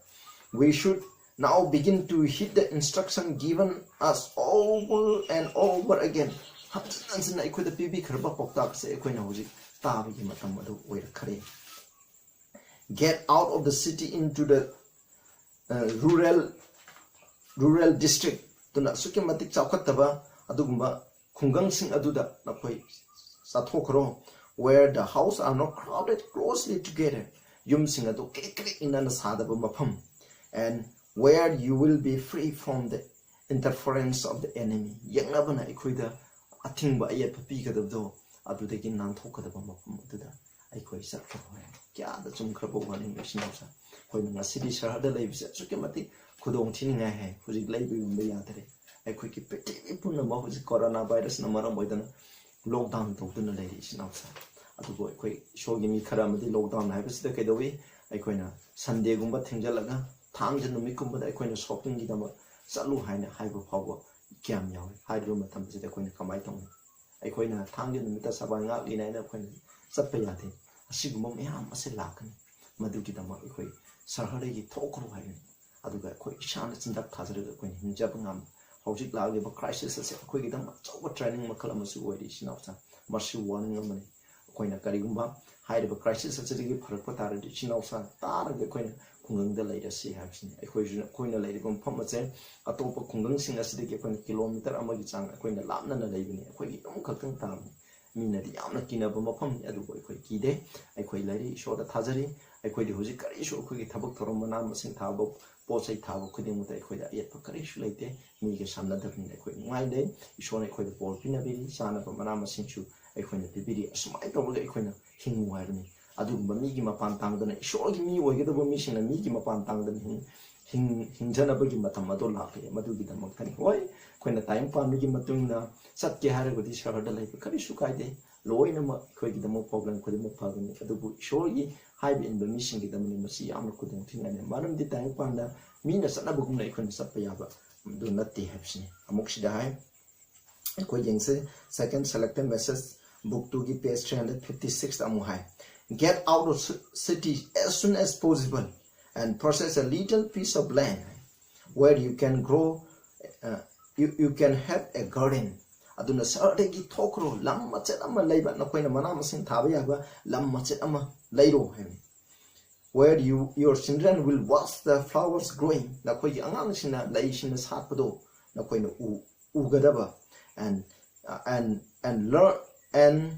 we should now begin to heed the instruction given us over and over again꯫ ꯍꯟꯖꯤꯟ ꯍꯟꯖꯤꯟꯅ ꯑꯩꯈꯣꯏꯗ ꯄꯤꯕꯤꯈ꯭ꯔꯕ ꯄꯥꯎꯇꯥꯛꯁꯦ ꯑꯩꯈꯣꯏꯅ ꯍꯧꯖꯤꯛ ꯇꯥꯕꯒꯤ ꯃꯇꯝ ꯑꯗꯨ ꯑꯣꯏꯔꯛꯈ꯭ꯔꯦ꯫ Get out of the city into the, uh, rural, rural district꯫ ꯑꯗꯨꯅ ꯑꯁꯨꯛꯀꯤ ꯃꯇꯤꯛ ꯆꯥꯎꯈꯠꯇꯕ ꯑꯗꯨꯒꯨꯝꯕ ꯈꯨꯡꯒꯪꯁꯤꯡ ꯑꯗꯨꯗ ꯅꯈꯣꯏ ꯆꯠꯊꯣꯛꯈ꯭ꯔꯣ꯫ Where the house are not crowded closely together, ꯌꯨꯝꯁꯤꯡ ꯑꯗꯨ ꯀ꯭ꯔꯤꯛ ꯀ꯭ꯔꯤꯛ ꯏꯟꯅꯅ ꯁꯥꯗꯕ ꯃꯐꯝ꯫ And where you will be free from the interference of the enemy, ꯌꯦꯛꯅꯕꯅ ꯑꯩꯈꯣꯏꯗ ꯑꯊꯤꯡꯕ ꯑꯌꯦꯠꯄ ꯄꯤꯒꯗꯕꯗꯣ ꯑꯗꯨꯗꯒꯤ ꯅꯥꯟꯊꯣꯛꯀꯗꯕ ꯃꯐꯝ ꯑꯗꯨꯗ ꯑꯩꯈꯣꯏ ꯆꯠꯈ꯭ꯔꯣ ꯍꯥꯏ꯫ ꯀꯌꯥꯗ ꯆꯨꯝꯈ꯭ꯔꯕ ꯋꯥꯔꯤꯅꯣ ꯏꯆꯤꯟ ꯏꯅꯥꯎꯁꯥ꯫ ꯑꯩꯈꯣꯏꯅ ꯉꯁꯤꯗꯤ ꯁꯍꯔꯗ ꯂꯩꯕꯁꯦ ꯑꯁꯨꯛꯀꯤ ꯃꯇꯤꯛ ꯈꯨꯗꯣꯡ ꯊꯤꯅꯤꯡꯉꯥꯏ ꯍꯥꯏ꯫ ꯍꯧꯖꯤꯛ ꯂꯩꯕ ꯌꯣꯟꯕ ꯌꯥꯗꯔꯦ꯫ ꯑꯩꯈꯣꯏꯒꯤ ꯄ꯭ꯔꯤꯊꯤꯕꯤ ꯄꯨꯝꯅꯃꯛ ꯍꯧꯖꯤꯛ corona virusꯅ ꯃꯔꯝ ꯑꯣꯏꯗꯅ lockdown ꯇꯧꯗꯨꯅ ꯂꯩꯔꯤ ꯏꯆꯤꯟ ꯏꯅꯥꯎꯁꯥ꯫ ꯑꯗꯨꯕꯨ ꯑꯩꯈꯣꯏ ꯏꯁꯣꯔꯒꯤ ꯃꯤ ꯈꯔ ꯑꯃꯗꯤ lockdown ꯍꯥꯏꯕꯁꯤꯗ ꯀꯩꯗꯧꯏ? ꯑꯩꯈꯣꯏꯅ Sundayꯒꯨꯝꯕ ꯊꯦꯡꯖꯤꯜꯂꯒ ꯊꯥꯡꯖ ꯅꯨꯃꯤꯠꯀꯨꯝꯕꯗ ꯑꯩꯈꯣꯏꯅ shoppingꯒꯤꯗꯃꯛ ꯆꯠꯂꯨ ꯍꯥꯏꯅ ꯍꯥꯏꯕ ꯐꯥꯎꯕ ꯀꯌꯥꯝ ꯌꯥꯎꯏ꯫ ꯍꯥꯏꯔꯤꯕ ꯃꯇꯝꯁꯤꯗ ꯑꯩꯈꯣꯏꯅ ꯀꯃꯥꯏꯅ ꯇꯧꯅꯤ? ꯑꯩꯈꯣꯏꯅ ꯊꯥꯡꯖ ꯅꯨꯃꯤꯠꯇ ꯁꯕꯥꯏ ꯉꯥꯛꯂꯤꯅ ꯍꯥꯏꯅ ꯑꯩꯈꯣꯏꯅ ꯆꯠꯄ ꯌꯥꯗꯦ꯫ ꯑꯁꯤꯒꯨꯝꯕ ꯃꯌꯥꯝ ꯑꯁꯦ ꯂꯥꯛꯀꯅꯤ꯫ ꯃꯗꯨꯒꯤꯗꯃꯛ ꯑꯩꯈꯣꯏ ꯁꯍꯔꯗꯒꯤ ꯊꯣꯛꯈ꯭ꯔꯣ ꯍꯥꯏꯒꯅꯤ꯫ ꯑꯗꯨꯒ ꯑꯩꯈꯣꯏ ꯏꯁꯥꯅ ꯆꯤꯟꯖꯥꯛ ꯊꯥꯖꯔꯒ ꯑꯩꯈꯣꯏꯅ ꯍꯤꯡꯖꯕ ꯉꯝꯕ꯫ ꯍꯧꯖꯤꯛ ꯂꯥꯛꯂꯤꯕ crisis ꯑꯁꯦ ꯑꯩꯈꯣꯏꯒꯤꯗꯃꯛ ꯑꯆꯧꯕ training ꯃꯈꯜ ꯑꯃꯁꯨ ꯑꯣꯏꯔꯤ ꯏꯆꯤꯟ ꯏꯅꯥꯎꯁꯥ꯫ ꯃꯁꯤ warning ꯑꯃꯅꯤ꯫ ꯑꯩꯈꯣꯏꯅ ꯀꯔꯤꯒꯨꯝꯕ ꯍꯥꯏꯔꯤꯕ crisis ꯑꯁꯤꯗꯒꯤ ꯐꯔꯛꯄ ꯇꯥꯔꯗꯤ ꯏꯆꯤꯟ ꯏꯅꯥꯎꯁꯥ ꯇꯥꯔꯒ ꯑꯩꯈꯣꯏꯅ ꯈꯨꯡꯒꯪꯗ ꯂꯩꯔꯁꯤ ꯍꯥꯏꯕꯁꯤꯅꯤ꯫ ꯑꯩꯈꯣꯏꯁꯨ, ꯑꯩꯈꯣꯏꯅ ꯂꯩꯔꯤꯕ ꯃꯐꯝ ꯑꯁꯦ ꯑꯇꯣꯞꯄ ꯈꯨꯡꯒꯪꯁꯤꯡ ꯑꯁꯤꯗꯒꯤ ꯑꯩꯈꯣꯏꯅ kilometre ꯑꯃꯒꯤ ꯆꯥꯡ ꯑꯩꯈꯣꯏꯅ ꯂꯥꯞꯅꯅ ꯂꯩꯕꯅꯤ꯫ ꯑꯩꯈꯣꯏꯒꯤ ꯌꯨꯝ ꯈꯛꯇꯪ ꯇꯥꯕꯅꯤ꯫ ꯃꯤꯅꯗꯤ ꯌꯥꯝꯅ ꯀꯤꯅꯕ ꯃꯐꯝꯅꯤ, ꯑꯗꯨꯕꯨ ꯑꯩꯈꯣꯏ ꯀꯤꯗꯦ꯫ ꯑꯩꯈꯣꯏ ꯂꯩꯔꯤ, ꯏꯁꯣꯔꯗ ꯊꯥꯖꯔꯤ꯫ ꯑꯩꯈꯣꯏꯗꯤ ꯍꯧꯖꯤꯛ ꯀꯔꯤꯁꯨ, ꯑꯩꯈꯣꯏꯒꯤ ꯊꯕꯛ ꯊꯧꯔꯝ, ꯃꯅꯥ ꯃꯁꯤꯡ ꯊꯥꯕ, ꯄꯣꯠ ꯆꯩ ꯊꯥꯕ ꯈꯨꯗꯤꯡꯃꯛꯇ ꯑꯩꯈꯣꯏꯗ ꯑꯌꯦꯠꯄ ꯀꯔꯤꯁꯨ ꯂꯩꯇꯦ꯫ ꯃꯤꯒ ꯁꯝꯅꯗꯕꯅꯤꯅ ꯑꯩꯈꯣꯏ ꯅꯨꯡꯉꯥꯏ ꯂꯩ꯫ ꯏꯁꯣꯔꯅ ꯑꯩꯈꯣꯏꯗ ꯄꯣꯔ ꯄꯤꯅꯕꯤꯔꯤ, ꯆꯥꯅꯕ ꯃꯅꯥ ꯃꯁꯤꯡꯁꯨ ꯑꯩꯈꯣꯏꯅ ꯄꯤꯕꯤꯔꯤ꯫ ꯑꯁꯨꯃꯥꯏꯅ ꯇꯧꯔꯒ ꯑꯩꯈꯣꯏꯅ ꯍꯤꯡꯉꯨ ꯍꯥꯏꯕꯅꯤ꯫ ꯑꯗꯨꯒꯨꯝꯕ ꯃꯤꯒꯤ ꯃꯄꯥꯟ ꯇꯥꯡꯗꯅ, ꯏꯁꯣꯔꯒꯤ ꯃꯤ ꯑꯣꯏꯒꯗꯕ ꯃꯤꯁꯤꯡꯅ ꯃꯤꯒꯤ ꯃꯄꯥꯟ ꯇꯥꯡꯗꯅ ꯍꯤꯡ-, ꯍꯤꯡ-, ꯍꯤꯡꯖꯅꯕꯒꯤ ꯃꯇꯝ ꯑꯗꯣ ꯂꯥꯛꯂꯦ꯫ ꯃꯗꯨꯒꯤꯗꯃꯛꯇꯅꯤ꯫ ꯍꯣꯏ, ꯑꯩꯈꯣꯏꯅ ꯇꯥꯏꯕꯪꯄꯥꯟꯕꯒꯤ ꯃꯇꯨꯡ ꯏꯟꯅ ꯆꯠꯀꯦ ꯍꯥꯏꯔꯒꯗꯤ ꯁꯍꯔꯗ ꯂꯩꯕ ꯀꯔꯤꯁꯨ ꯀꯥꯏꯗꯦ꯫ ꯂꯣꯏꯅꯃꯛ ꯑꯩꯈꯣꯏꯒꯤꯗꯃꯛ ꯄ꯭ꯔꯣꯕ꯭ꯂꯦꯝ ꯈꯨꯗꯤꯡꯃꯛ ꯐꯒꯅꯤ꯫ ꯑꯗꯨꯕꯨ ꯏꯁꯣꯔꯒꯤ ꯍꯥꯏꯕ ꯏꯟꯕ ꯃꯤꯁꯤꯡꯒꯤꯗꯃꯛꯅꯤ ꯃꯁꯤ ꯌꯥꯝꯅ ꯈꯨꯗꯣꯡꯊꯤꯅꯤꯡꯉꯥꯏꯅꯤ꯫ ꯃꯔꯝꯗꯤ ꯇꯥꯏꯕꯪꯄꯥꯟꯗ ꯃꯤꯅ ꯆꯠꯅꯕꯒꯨꯝꯅ ꯑꯩꯈꯣꯏꯅ ꯆꯠꯄ ꯌꯥꯕ ꯑꯗꯨ ꯅꯠꯇꯦ ꯍꯥꯏꯕꯁꯤꯅꯤ꯫ ꯑꯃꯨꯛ ꯁꯤꯗ ꯍꯥꯏ, ꯑꯩꯈꯣꯏ ꯌꯦꯡꯁꯦ, second selected message, book two ꯒꯤ page three hundred fifty six ꯑꯃꯨꯛ ꯍꯥꯏ, "Get out of ci-, city as soon as possible and purchase a little piece of land where you can grow, uh, you, you can have a garden." ꯑꯗꯨꯅ ꯁꯍꯔꯗꯒꯤ ꯊꯣꯛꯈ꯭ꯔꯣ, ꯂꯝ ꯃꯆꯦꯠ ꯑꯃ ꯂꯩꯕ, ꯅꯈꯣꯏꯅ ꯃꯅꯥ ꯃꯁꯤꯡ ꯊꯥꯕ ꯌꯥꯕ ꯂꯝ ꯃꯆꯦꯠ ꯑꯃ ꯂꯩꯔꯣ ꯍꯥꯏꯕꯅꯤ꯫ "Where you, your children will watch the flowers growing." ꯅꯈꯣꯏꯒꯤ ꯑꯉꯥꯡꯁꯤꯡꯅ ꯂꯩꯁꯤꯡꯅ ꯁꯥꯠꯄꯗꯣ ꯅꯈꯣꯏꯅ ꯎ-, ꯎꯒꯗꯕ꯫ And, uh, and, and learn, and,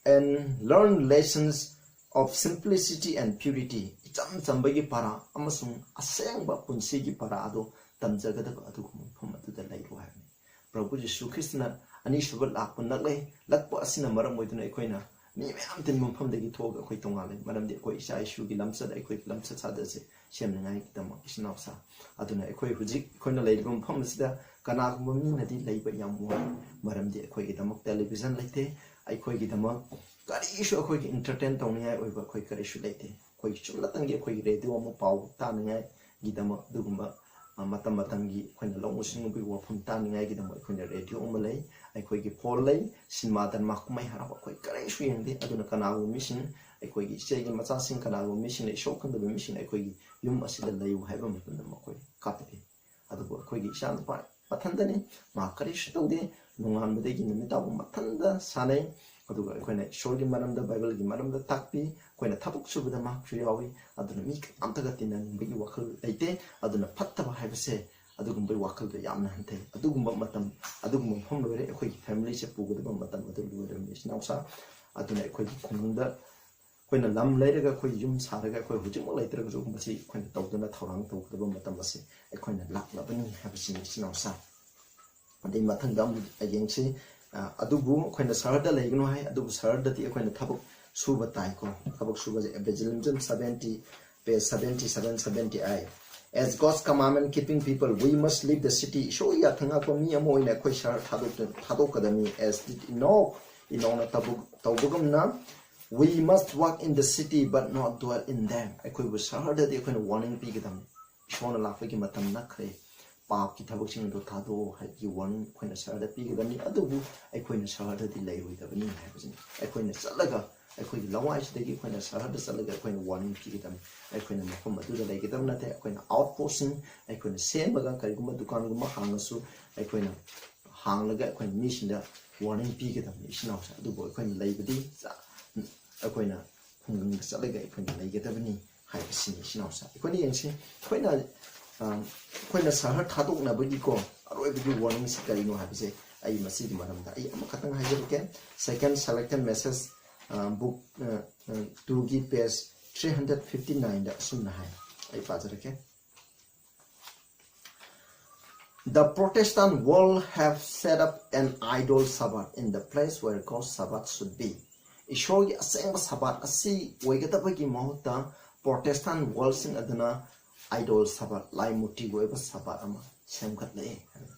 and learn lessons of simplicity and purity. ꯏꯆꯝ ꯆꯝꯕꯒꯤ ꯄꯔꯥ ꯑꯃꯁꯨꯡ ꯑꯁꯦꯡꯕ ꯄꯨꯟꯁꯤꯒꯤ ꯄꯔꯥ ꯑꯗꯣ ꯇꯝꯖꯒꯗꯕ ꯑꯗꯨꯒꯨꯝꯕ ꯃꯐꯝ ꯑꯗꯨꯗ ꯂꯩꯔꯣ ꯍꯥꯏꯕꯅꯤ꯫ ꯄ꯭ꯔꯚꯨ ꯖꯤꯁꯨ ꯈ꯭ꯔꯤꯁꯇꯅ ꯑꯅꯤꯁꯨꯕ ꯂꯥꯛꯄ ꯅꯛꯂꯦ꯫ ꯂꯛꯄ ꯑꯁꯤꯅ ꯃꯔꯝ ꯑꯣꯏꯗꯨꯅ ꯑꯩꯈꯣꯏꯅ ꯃꯤ ꯃꯌꯥꯝ ꯇꯤꯟꯕ ꯃꯐꯝꯗꯒꯤ ꯊꯣꯛꯑꯒ ꯑꯩꯈꯣꯏ ꯇꯣꯉꯥꯜꯂꯦ꯫ ꯃꯔꯝꯗꯤ ꯑꯩꯈꯣꯏ ꯏꯆꯥ ꯏꯁꯨꯒꯤ ꯂꯝꯆꯠ, ꯑꯩꯈꯣꯏꯒꯤ ꯂꯝꯆꯠ ꯁꯥꯖꯠꯁꯦ ꯁꯦꯝꯅꯉꯥꯏꯒꯤꯗꯃꯛ, ꯏꯆꯤꯟ ꯏꯅꯥꯎꯁꯥ꯫ ꯑꯗꯨꯅ ꯑꯩꯈꯣꯏ ꯍꯧꯖꯤꯛ ꯑꯩꯈꯣꯏꯅ ꯂꯩꯔꯤꯕ ꯃꯐꯝ ꯑꯁꯤꯗ ꯀꯅꯥꯒꯨꯝꯕ ꯃꯤꯅꯗꯤ ꯂꯩꯕ ꯌꯥꯝ ꯋꯥꯏ, ꯃꯔꯝꯗꯤ ꯑꯩꯈꯣꯏꯒꯤꯗꯃꯛ ꯇꯦꯂꯤꯚꯤꯖꯟ ꯂꯩꯇꯦ, ꯑꯩꯈꯣꯏꯒꯤꯗꯃꯛ ꯀꯔꯤꯁꯨ, ꯑꯩꯈꯣꯏꯒꯤ entertain ꯇꯧꯅꯤꯡꯉꯥꯏ ꯑꯣꯏꯕ ꯑꯩꯈꯣꯏ ꯀꯔꯤꯁꯨ ꯂꯩꯇꯦ꯫ ꯑꯩꯈꯣꯏꯒꯤ ꯆꯨꯝꯅꯇꯪꯒꯤ ꯑꯩꯈꯣꯏꯒꯤ ꯔꯦꯗꯤꯑꯣ ꯑꯃ ꯄꯥꯎ ꯇꯥꯅꯤꯡꯉꯥꯏꯒꯤꯗꯃꯛ ꯑꯗꯨꯒꯨꯝꯕ, ꯑ, ꯃꯇꯝ ꯃꯇꯝꯒꯤ ꯑꯩꯈꯣꯏꯅ ꯂꯧꯎ ꯁꯤꯡꯎꯕꯒꯤ ꯋꯥꯐꯝ ꯇꯥꯅꯤꯡꯉꯥꯏꯒꯤꯗꯃꯛ ꯑꯩꯈꯣꯏꯅ ꯔꯦꯗꯤꯑꯣ ꯑꯃ ꯂꯩ, ꯑꯩꯈꯣꯏꯒꯤ ꯐꯣꯟ ꯂꯩ, ꯁꯤꯅꯦꯃꯥ ꯗ꯭ꯔꯃꯥ ꯀꯨꯝꯍꯩ ꯍꯔꯥꯎ ꯑꯩꯈꯣꯏ ꯀꯔꯤꯁꯨ ꯌꯦꯡꯗꯦ꯫ ꯑꯗꯨꯅ ꯀꯅꯥꯒꯨꯝꯕ ꯃꯤꯁꯤꯡ, ꯑꯩꯈꯣꯏꯒꯤ ꯏꯆꯦꯒꯤ ꯃꯆꯥꯁꯤꯡ, ꯀꯅꯥꯒꯨꯝꯕ ꯃꯤꯁꯤꯡꯅ ꯏꯁꯣꯔ ꯈꯪꯗꯕ ꯃꯤꯁꯤꯡꯅ ꯑꯩꯈꯣꯏꯒꯤ ꯌꯨꯝ ꯑꯁꯤꯗ ꯂꯩꯌꯨ ꯍꯥꯏꯕ ꯃꯇꯝꯗ ꯃꯈꯣꯏ ꯀꯥꯞꯄꯤ꯫ ꯑꯗꯨꯕꯨ ꯑꯩꯈꯣꯏꯒꯤ ꯏꯆꯥꯅꯨꯄꯥ ꯃꯊꯟꯇꯅꯤ, ꯃꯥ ꯀꯔꯤꯁꯨ ꯇꯧꯗꯦ꯫ ꯅꯣꯡꯉꯥꯟꯕꯗꯒꯤ ꯅꯨꯃꯤꯠ ꯇꯥꯕ ꯃꯊꯟꯇ ꯁꯥꯟꯅꯩ꯫ ꯑꯗꯨꯒ ꯑꯩꯈꯣꯏꯅ ꯏꯁꯣꯔꯒꯤ ꯃꯔꯝꯗ, ꯕꯥꯏꯕꯜꯒꯤ ꯃꯔꯝꯗ ꯇꯥꯛꯄꯤ꯫ ꯑꯩꯈꯣꯏꯅ ꯊꯕꯛ ꯁꯨꯕꯗ ꯃꯍꯥꯛꯁꯨ ꯌꯥꯎꯏ꯫ ꯑꯗꯨꯅ ꯃꯤ ꯀꯅꯥꯝꯇꯒ ꯇꯤꯟꯅꯅꯤꯡꯕꯒꯤ ꯋꯥꯈꯜ ꯂꯩꯇꯦ꯫ ꯑꯗꯨꯅ ꯐꯠꯇꯕ ꯍꯥꯏꯕꯁꯦ ꯑꯗꯨꯒꯨꯝꯕꯒꯤ ꯋꯥꯈꯜꯗ ꯌꯥꯝꯅ ꯍꯟꯊꯩ꯫ ꯑꯗꯨꯒꯨꯝꯕ ꯃꯇꯝ, ꯑꯗꯨꯒꯨꯝꯕ ꯃꯐꯝ ꯂꯣꯏꯔꯦ꯫ ꯑꯩꯈꯣꯏꯒꯤ ꯐꯦꯃꯤꯂꯤꯁꯦ ꯄꯨꯒꯗꯕ ꯃꯇꯝ ꯑꯗꯨ ꯂꯣꯏꯔꯕꯅꯤ, ꯏꯆꯤꯟ ꯏꯅꯥꯎꯁꯥ꯫ ꯑꯗꯨꯅ ꯑꯩꯈꯣꯏꯒꯤ ꯈꯨꯡꯒꯪꯗ ꯑꯩꯈꯣꯏꯅ ꯂꯝ ꯂꯩꯔꯒ, ꯑꯩꯈꯣꯏ ꯌꯨꯝ ꯁꯥꯔꯒ, ꯑꯩꯈꯣꯏ ꯍꯧꯖꯤꯛꯃꯛ ꯂꯩꯇ꯭ꯔꯒꯁꯨ ꯃꯁꯤ ꯑꯩꯈꯣꯏꯅ ꯇꯧꯗꯨꯅ ꯊꯧꯔꯥꯡ ꯇꯧꯒꯗꯕ ꯃꯇꯝ ꯑꯁꯤ ꯑꯩꯈꯣꯏꯅ ꯂꯥꯛꯂꯕꯅꯤ ꯍꯥꯏꯕꯁꯤꯅꯤ, ꯏꯆꯤꯟ ꯏꯅꯥꯎꯁꯥ꯫ ꯑꯗꯩ ꯃꯊꯪꯗ ꯑꯃꯨꯛ ꯌꯦꯡꯁꯤ꯫ ꯑ, ꯑꯗꯨꯕꯨ ꯑꯩꯈꯣꯏꯅ ꯁꯍꯔꯗ ꯂꯩꯒꯅꯨ ꯍꯥꯏ, ꯑꯗꯨꯕꯨ ꯁꯍꯔꯗꯗꯤ ꯑꯩꯈꯣꯏꯅ ꯊꯕꯛ ꯁꯨꯕ ꯇꯥꯏꯀꯣ꯫ ꯊꯕꯛ ꯁꯨꯕꯁꯦ Evangelism seventy, page seventy seven, seventy eight. As God's commandment keeping people, we must leave the city. ꯏꯁꯣꯔꯒꯤ ꯌꯥꯊꯪ ꯉꯥꯛꯄ ꯃꯤ ꯑꯃ ꯑꯣꯏꯅ ꯑꯩꯈꯣꯏ ꯁꯍꯔ ꯊꯥꯗꯣꯛꯇ-, ꯊꯥꯗꯣꯛꯀꯗꯕꯅꯤ꯫ As did Enoch, ꯏꯅꯣꯛꯅ ꯇꯧꯕ-, ꯇꯧꯕꯒꯨꯝꯅ, we must walk in the city but not dwell in them. ꯑꯩꯈꯣꯏꯕꯨ ꯁꯍꯔꯗꯗꯤ ꯑꯩꯈꯣꯏꯅ warning ꯄꯤꯒꯗꯕꯅꯤ꯫ ꯏꯁꯣꯔꯅ ꯂꯥꯛꯄꯒꯤ ꯃꯇꯝ ꯅꯛꯈ꯭ꯔꯦ, ꯄꯥꯞꯀꯤ ꯊꯕꯛꯁꯤꯡ ꯑꯗꯨ ꯊꯥꯗꯣꯛꯑꯣ ꯍꯥꯏꯕꯒꯤ warning ꯑꯩꯈꯣꯏꯅ ꯁꯍꯔꯗ ꯄꯤꯒꯗꯕꯅꯤ꯫ ꯑꯗꯨꯕꯨ ꯑꯩꯈꯣꯏꯅ ꯁꯍꯔꯗꯗꯤ ꯂꯩꯔꯣꯏꯗꯕꯅꯤ ꯍꯥꯏꯕꯁꯤꯅꯤ꯫ ꯑꯩꯈꯣꯏꯅ ꯆꯠꯂꯒ, ꯑꯩꯈꯣꯏꯒꯤ ꯂꯋꯥꯏꯁꯤꯗꯒꯤ ꯑꯩꯈꯣꯏꯅ ꯁꯍꯔꯗ ꯆꯠꯂꯒ ꯑꯩꯈꯣꯏꯅ warning ꯄꯤꯒꯗꯕꯅꯤ꯫ ꯑꯩꯈꯣꯏꯅ ꯃꯐꯝ ꯑꯗꯨꯗ ꯂꯩꯒꯗꯕ ꯅꯠꯇꯦ꯫ ꯑꯩꯈꯣꯏꯅ outpost ꯁꯤꯡ ꯑꯩꯈꯣꯏꯅ ꯁꯦꯝꯃꯒ, ꯀꯔꯤꯒꯨꯝꯕ ꯗꯨꯀꯥꯟꯒꯨꯝꯕ ꯍꯥꯡꯉꯁꯨ ꯑꯩꯈꯣꯏꯅ ꯍꯥꯡꯂꯒ ꯑꯩꯈꯣꯏꯅ ꯃꯤꯁꯤꯡꯗ warning ꯄꯤꯒꯗꯕꯅꯤ, ꯏꯆꯤꯟ ꯏꯅꯥꯎꯁꯦ꯫ ꯑꯗꯨꯕꯨ ꯑꯩꯈꯣꯏꯅ ꯂꯩꯕꯗꯤ ꯆ-, ꯑꯩꯈꯣꯏꯅ ꯈꯨꯡꯒꯪꯗ ꯆꯠꯂꯒ ꯑꯩꯈꯣꯏꯅ ꯂꯩꯒꯗꯕꯅꯤ ꯍꯥꯏꯕꯁꯤꯅꯤ, ꯏꯆꯤꯟ ꯏꯅꯥꯎꯁꯦ꯫ ꯑꯩꯈꯣꯏꯅ ꯌꯦꯡꯁꯤ, ꯑꯩꯈꯣꯏꯅ, ꯑ, ꯑꯩꯈꯣꯏꯅ ꯁꯍꯔ ꯊꯥꯗꯣꯛꯅꯕꯒꯤꯀꯣ ꯑꯔꯣꯏꯕꯒꯤ warning ꯁꯤ ꯀꯔꯤꯅꯣ ꯍꯥꯏꯕꯁꯦ ꯑꯩ ꯃꯁꯤꯒꯤ ꯃꯔꯝꯗ ꯑꯩ ꯑꯃꯈꯛꯇꯪ ꯍꯥꯏꯖꯔꯛꯀꯦ꯫ Second Selected Message, ꯑ, book, ꯑ, ꯑ, two ꯒꯤ page three hundred fifty nine ꯗ ꯑꯁꯨꯝꯅ ꯍꯥꯏ, ꯑꯩ ꯄꯥꯖꯔꯛꯀꯦ꯫ The Protestant world have set up an idol Sabbath in the place where God's Sabbath should be. ꯏꯁꯣꯔꯒꯤ ꯑꯁꯦꯡꯕ ꯁꯕꯥꯠ ꯑꯁꯤ ꯑꯣꯏꯒꯗꯕꯒꯤ ꯃꯍꯨꯠꯇ Protestant world ꯁꯤꯡ ꯑꯗꯨꯅ idol Sabbath, ꯂꯥꯏ ꯃꯨꯔꯇꯤꯒꯤ ꯑꯣꯏꯕ ꯁꯕꯥꯠ ꯑꯃ ꯁꯦꯝꯒꯠꯂꯛꯑꯦ꯫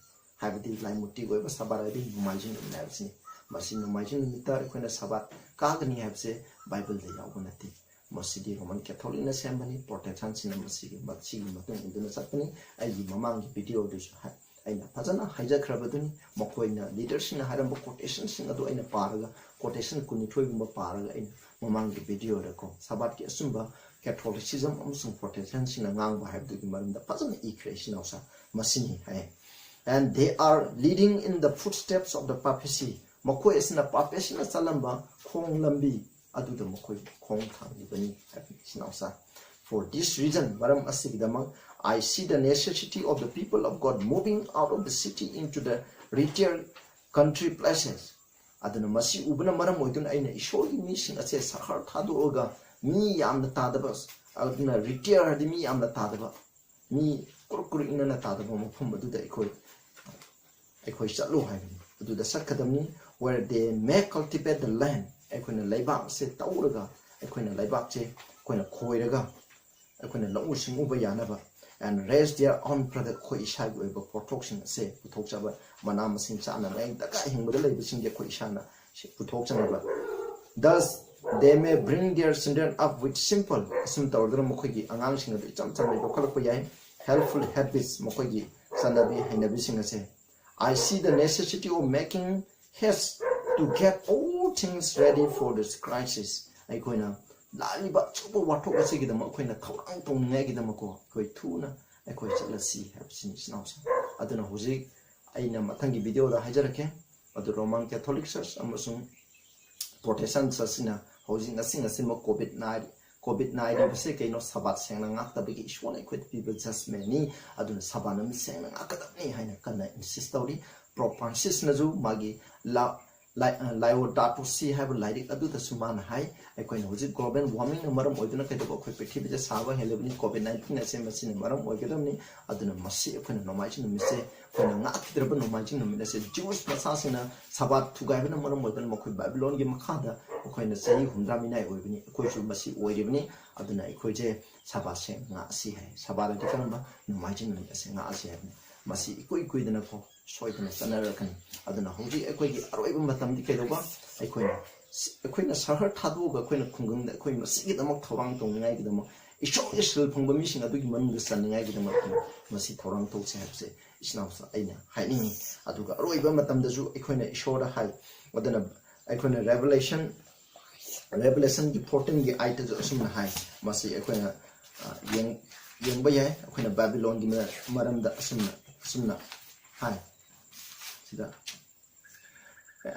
ꯍꯥꯏꯕꯗꯤ ꯂꯥꯏ ꯃꯨꯔꯇꯤꯒꯤ ꯑꯣꯏꯕ ꯁꯕꯥꯠ ꯍꯥꯏꯕꯗꯤ ꯅꯣꯡꯃꯥꯏꯖꯤꯡ ꯅꯨꯃꯤꯠ ꯍꯥꯏꯕꯁꯤꯅꯤ꯫ ꯃꯁꯤ ꯅꯣꯡꯃꯥꯏꯖꯤꯡ ꯅꯨꯃꯤꯠꯇ ꯑꯩꯈꯣꯏꯅ ꯁꯕꯥꯠ ꯀꯥꯒꯅꯤ ꯍꯥꯏꯕꯁꯦ ꯕꯥꯏꯕꯜꯗ ꯌꯥꯎꯕ ꯅꯠꯇꯦ꯫ ꯃꯁꯤꯗꯤ Roman Catholic ꯅ ꯁꯦꯝꯕꯅꯤ꯫ Protestant ꯁꯤꯡꯅ ꯃꯁꯤꯒꯤ, ꯃꯁꯤꯒꯤ ꯃꯇꯨꯡ ꯏꯟꯗꯨꯅ ꯆꯠꯄꯅꯤ꯫ ꯑꯩꯒꯤ ꯃꯃꯥꯡꯒꯤ video ꯗꯨꯁꯨ ꯍꯥꯏ-, ꯑꯩꯅ ꯐꯖꯅ ꯍꯥꯏꯖꯈ꯭ꯔꯕꯗꯨꯅꯤ꯫ ꯃꯈꯣꯏꯅ leader ꯁꯤꯡꯅ ꯍꯥꯏꯔꯝꯕ quotation ꯁꯤꯡ ꯑꯗꯨ ꯑꯩꯅ ꯄꯥꯔꯒ, quotation ꯀꯨꯟꯅꯤꯊꯣꯏꯒꯨꯝꯕ ꯄꯥꯔꯒ ꯑꯩꯅ ꯃꯃꯥꯡꯒꯤ video ꯗꯀꯣ ꯁꯕꯥꯠꯀꯤ ꯑꯆꯨꯝꯕ Catholicism ꯑꯃꯁꯨꯡ Protestant ꯁꯤꯡꯅ ꯉꯥꯡꯕ ꯍꯥꯏꯕꯗꯨꯒꯤ ꯃꯔꯝꯗ ꯐꯖꯅ ꯏꯈ꯭ꯔꯦ, ꯏꯆꯤꯟ ꯏꯅꯥꯎꯁꯥ꯫ ꯃꯁꯤꯅꯤ ꯍꯥꯏ꯫ And they are leading in the footsteps of the papacy. ꯃꯈꯣꯏ ꯑꯁꯤꯅ papacy ꯅ ꯆꯠꯂꯝꯕ ꯈꯣꯡ ꯂꯝꯕꯤ ꯑꯗꯨꯗ ꯃꯈꯣꯏ ꯈꯣꯡ ꯊꯥꯡꯂꯤꯕꯅꯤ ꯍꯥꯏꯕꯅꯤ, ꯏꯆꯤꯟ ꯏꯅꯥꯎꯁꯥ꯫ For this reason, ꯃꯔꯝ ꯑꯁꯤꯒꯤꯗꯃꯛ, I see the necessity of the people of God moving out of the city into the retired country places. ꯑꯗꯨꯅ ꯃꯁꯤ ꯎꯕꯅ ꯃꯔꯝ ꯑꯣꯏꯗꯨꯅ ꯑꯩꯅ ꯏꯁꯣꯔꯒꯤ ꯃꯤꯁꯤꯡ ꯑꯁꯦ ꯁꯍꯔ ꯊꯥꯗꯣꯛꯑꯒ ꯃꯤ ꯌꯥꯝꯅ ꯇꯥꯗꯕ, ꯑꯗꯨꯅ ꯔꯤꯇꯤꯌꯔ ꯍꯥꯏꯗꯤ ꯃꯤ ꯌꯥꯝꯅ ꯇꯥꯗꯕ, ꯃꯤ ꯀꯨꯔꯨꯛ ꯀꯨꯔꯨꯛ ꯏꯟꯅꯅ ꯇꯥꯗꯕ ꯃꯐꯝ ꯑꯗꯨꯗ ꯑꯩꯈꯣꯏ ꯑꯩꯈꯣꯏ ꯆꯠꯂꯨ ꯍꯥꯏꯕꯅꯤ꯫ ꯑꯗꯨꯗ ꯆꯠꯀꯗꯕꯅꯤ, where they may cultivate the land꯫ ꯑꯩꯈꯣꯏꯅ ꯂꯩꯕꯥꯛꯁꯦ ꯇꯧꯔꯒ, ꯑꯩꯈꯣꯏꯅ ꯂꯩꯕꯥꯛꯁꯦ ꯑꯩꯈꯣꯏꯅ ꯈꯣꯏꯔꯒ ꯑꯩꯈꯣꯏꯅ ꯂꯧꯎ ꯁꯤꯡꯎꯕ ꯌꯥꯅꯕ, and raise their own product, ꯑꯩꯈꯣꯏ ꯏꯁꯥꯒꯤ ꯑꯣꯏꯕ ꯄꯣꯠꯊꯣꯛꯁꯤꯡ ꯑꯁꯦ ꯄꯨꯊꯣꯛꯆꯕ, ꯃꯅꯥ ꯃꯁꯤꯡ ꯆꯥꯅꯉꯥꯏ ꯗꯔꯀꯥꯔ ꯍꯤꯡꯕꯗ ꯂꯩꯕꯁꯤꯡꯁꯦ ꯑꯩꯈꯣꯏ ꯏꯁꯥꯅ ꯁꯤ ꯄꯨꯊꯣꯛꯆꯅꯕ꯫ Thus they may bring their children up with simple, ꯑꯁꯨꯝ ꯇꯧꯔꯗꯨꯅ ꯃꯈꯣꯏꯒꯤ ꯑꯉꯥꯡꯁꯤꯡ ꯑꯗꯨ ꯏꯆꯝ ꯆꯝꯅ ꯌꯣꯛꯈꯠꯂꯛꯄ ꯌꯥꯏ꯫ Helpful habits, ꯃꯈꯣꯏꯒꯤ ꯆꯠꯅꯕꯤ ꯍꯩꯅꯕꯤꯁꯤꯡ ꯑꯁꯦ꯫ I see the necessity of making haste to get all things ready for this crisis꯫ ꯑꯩꯈꯣꯏꯅ ꯂꯥꯛꯂꯤꯕ ꯑꯆꯧꯕ ꯋꯥꯊꯣꯛ ꯑꯁꯤꯒꯤꯗꯃꯛ ꯑꯩꯈꯣꯏꯅ ꯊꯧꯔꯥꯡ ꯇꯧꯅꯤꯡꯉꯥꯏꯒꯤꯗꯃꯛꯀꯣ, ꯑꯩꯈꯣꯏ ꯊꯨꯅ ꯑꯩꯈꯣꯏ ꯆꯠꯂꯁꯤ ꯍꯥꯏꯕꯁꯤꯅꯤ, ꯏꯆꯤꯟ ꯏꯅꯥꯎꯁꯤꯡ꯫ ꯑꯗꯨꯅ ꯍꯧꯖꯤꯛ ꯑꯩꯅ ꯃꯊꯪꯒꯤ ꯚꯤꯗꯤꯑꯣꯗ ꯍꯥꯏꯖꯔꯛꯀꯦ꯫ ꯑꯗꯨ Roman Catholic Church ꯑꯃꯁꯨꯡ Protestant Churchꯁꯤꯅ ꯍꯧꯖꯤꯛ ꯉꯁꯤ ꯉꯁꯤꯃꯛ ꯀꯣꯚꯤꯗ ꯅꯥꯏ-, ꯀꯣꯚꯤꯗ ꯅꯥꯏꯔꯤꯕꯁꯦ ꯀꯩꯅꯣ? ꯁꯕꯥꯠ ꯁꯦꯡꯅ ꯉꯥꯛꯇꯕꯒꯤ ꯏꯁꯣꯔꯅ ꯑꯩꯈꯣꯏꯗ ꯄꯤꯕ ꯖꯁꯃꯦꯟꯅꯤ꯫ ꯑꯗꯨꯅ ꯁꯕꯥꯠ ꯑꯃ ꯁꯦꯡꯅ ꯉꯥꯛꯀꯗꯕꯅꯤ ꯍꯥꯏꯅ ꯀꯟꯅ ꯏꯟꯁꯤꯁ ꯇꯧꯔꯤ꯫ ꯄꯣꯞ ꯐ꯭ꯔꯥꯟꯁꯤꯁꯅꯁꯨ ꯃꯥꯒꯤ ꯂꯥ-, ꯂꯥꯏ-, ꯑ, Laudato Si ꯍꯥꯏꯕ ꯂꯥꯏꯔꯤꯛ ꯑꯗꯨꯗꯁꯨ ꯃꯥꯅ ꯍꯥꯏ, ꯑꯩꯈꯣꯏꯅ ꯍꯧꯖꯤꯛ global warmingꯅ ꯃꯔꯝ ꯑꯣꯏꯗꯨꯅ ꯀꯩꯗꯧꯕ, ꯑꯩꯈꯣꯏ ꯄ꯭ꯔꯤꯊꯤꯕꯤꯗ ꯁꯥꯕ ꯍꯦꯜꯂꯤꯕꯅꯤ, ꯀꯣꯚꯤꯗ ꯅꯥꯏꯟꯇꯤꯟ ꯑꯁꯦ ꯃꯁꯤꯅ ꯃꯔꯝ ꯑꯣꯏꯒꯗꯕꯅꯤ꯫ ꯑꯗꯨꯅ ꯃꯁꯤ ꯑꯩꯈꯣꯏꯅ ꯅꯣꯡꯃꯥꯏꯖꯤꯡ ꯅꯨꯃꯤꯠꯁꯦ ꯑꯩꯈꯣꯏꯅ ꯉꯥꯛꯈꯤꯗ꯭ꯔꯕ ꯅꯣꯡꯃꯥꯏꯖꯤꯡ ꯅꯨꯃꯤꯠ ꯑꯁꯦ Jews ꯃꯆꯥꯁꯤꯡꯅ ꯁꯕꯥꯠ ꯊꯨꯒꯥꯏꯕꯅ ꯃꯔꯝ ꯑꯣꯏꯗꯨꯅ ꯃꯈꯣꯏ ꯕꯥꯕꯤꯂꯣꯟꯒꯤ ꯃꯈꯥꯗ ꯑꯩꯈꯣꯏꯅ ꯆꯍꯤ ꯍꯨꯝꯗ꯭ꯔꯥ ꯃꯤꯅꯥꯏ ꯑꯣꯏꯕꯅꯤ, ꯑꯩꯈꯣꯏꯁꯨ ꯃꯁꯤ ꯑꯣꯏꯔꯤꯕꯅꯤ꯫ ꯑꯗꯨꯅ ꯑꯩꯈꯣꯏꯁꯦ ꯁꯕꯥꯠꯁꯦ ꯉꯥꯛꯑꯁꯤ ꯍꯥꯏ꯫ ꯁꯕꯥꯠ ꯑꯗꯤ ꯀꯔꯝꯕ? ꯅꯣꯡꯃꯥꯏꯖꯤꯡ ꯅꯨꯃꯤꯠ ꯑꯁꯦ ꯉꯥꯛꯑꯁꯤ ꯍꯥꯏꯕꯅꯤ꯫ ꯃꯁꯤ ꯏꯀꯨꯏ ꯀꯨꯏꯗꯅꯀꯣ ꯁꯣꯏꯗꯅ ꯆꯠꯅꯔꯛꯀꯅꯤ꯫ ꯑꯗꯨꯅ ꯍꯧꯖꯤꯛ ꯑꯩꯈꯣꯏꯒꯤ ꯑꯔꯣꯏꯕ ꯃꯇꯝꯗꯤ ꯀꯩꯗꯧꯕ? ꯑꯩꯈꯣꯏꯅ, ꯑꯩꯈꯣꯏꯅ ꯁꯍꯔ ꯊꯥꯗꯣꯛꯑꯒ ꯑꯩꯈꯣꯏꯅ ꯈꯨꯡꯒꯪꯗ ꯑꯩꯈꯣꯏ ꯃꯁꯤꯒꯤꯗꯃꯛ ꯊꯧꯔꯥꯡ ꯇꯧꯅꯤꯡꯉꯥꯏꯒꯤꯗꯃꯛ, ꯏꯁꯣꯔꯒꯤ ꯁꯦꯜ ꯐꯪꯕ ꯃꯤꯁꯤꯡ ꯑꯗꯨꯒꯤ ꯃꯅꯨꯡꯗ ꯆꯟꯅꯤꯡꯉꯥꯏꯒꯤꯗꯃꯛ ꯃꯁꯤ ꯊꯧꯔꯥꯡ ꯇꯧꯁꯦ ꯍꯥꯏꯕꯁꯦ ꯏꯆꯤꯟ ꯏꯅꯥꯎꯁꯤꯡ ꯑꯩꯅ ꯍꯥꯏꯅꯤꯡꯉꯤ꯫ ꯑꯗꯨꯒ ꯑꯔꯣꯏꯕ ꯃꯇꯝꯗꯁꯨ ꯑꯩꯈꯣꯏꯅ ꯏꯁꯣꯔꯗ ꯍꯥꯏ, ꯑꯗꯨꯅ ꯑꯩꯈꯣꯏꯅ Revelation, Revelationꯒꯤ fourteenꯒꯤ eightꯇꯁꯨ ꯑꯁꯨꯝꯅ ꯍꯥꯏ꯫ ꯃꯁꯤ ꯑꯩꯈꯣꯏꯅ, ꯑ, ꯌꯦꯡ-, ꯌꯦꯡꯕ ꯌꯥꯏ꯫ ꯑꯩꯈꯣꯏꯅ ꯕꯥꯕꯤꯂꯣꯟꯒꯤ ꯃ-, ꯃꯔꯝꯗ ꯑꯁꯨꯝꯅ, ꯑꯁꯨꯝꯅ ꯍꯥꯏ꯫ ꯁꯤꯗ,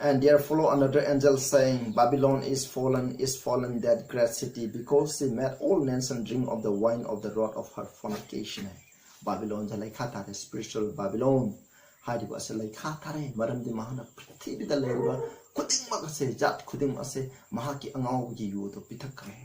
"And there followed another angel, saying, Babylon is fallen, is fallen, that great city, because she made all nations drink of the wine of the wrath of her fornication." ꯕꯥꯕꯤꯂꯣꯟꯁꯦ ꯂꯩꯈꯥ ꯇꯥꯔꯦ, spiritual ꯕꯥꯕꯤꯂꯣꯟ ꯍꯥꯏꯔꯤꯕ ꯑꯁꯤ ꯂꯩꯈꯥ ꯇꯥꯔꯦ꯫ ꯃꯔꯝꯗꯤ ꯃꯍꯥꯛꯅ ꯄ꯭ꯔꯤꯊꯤꯕꯤꯗ ꯂꯩꯔꯤꯕ ꯈꯨꯗꯤꯡꯃꯛ ꯑꯁꯦ, ꯖꯥꯠ ꯈꯨꯗꯤꯡꯃꯛ ꯑꯁꯦ ꯃꯍꯥꯛꯀꯤ ꯑꯉꯥꯎꯕꯒꯤ ꯌꯨ ꯑꯗꯨ ꯄꯤꯊꯛꯈ꯭ꯔꯦ꯫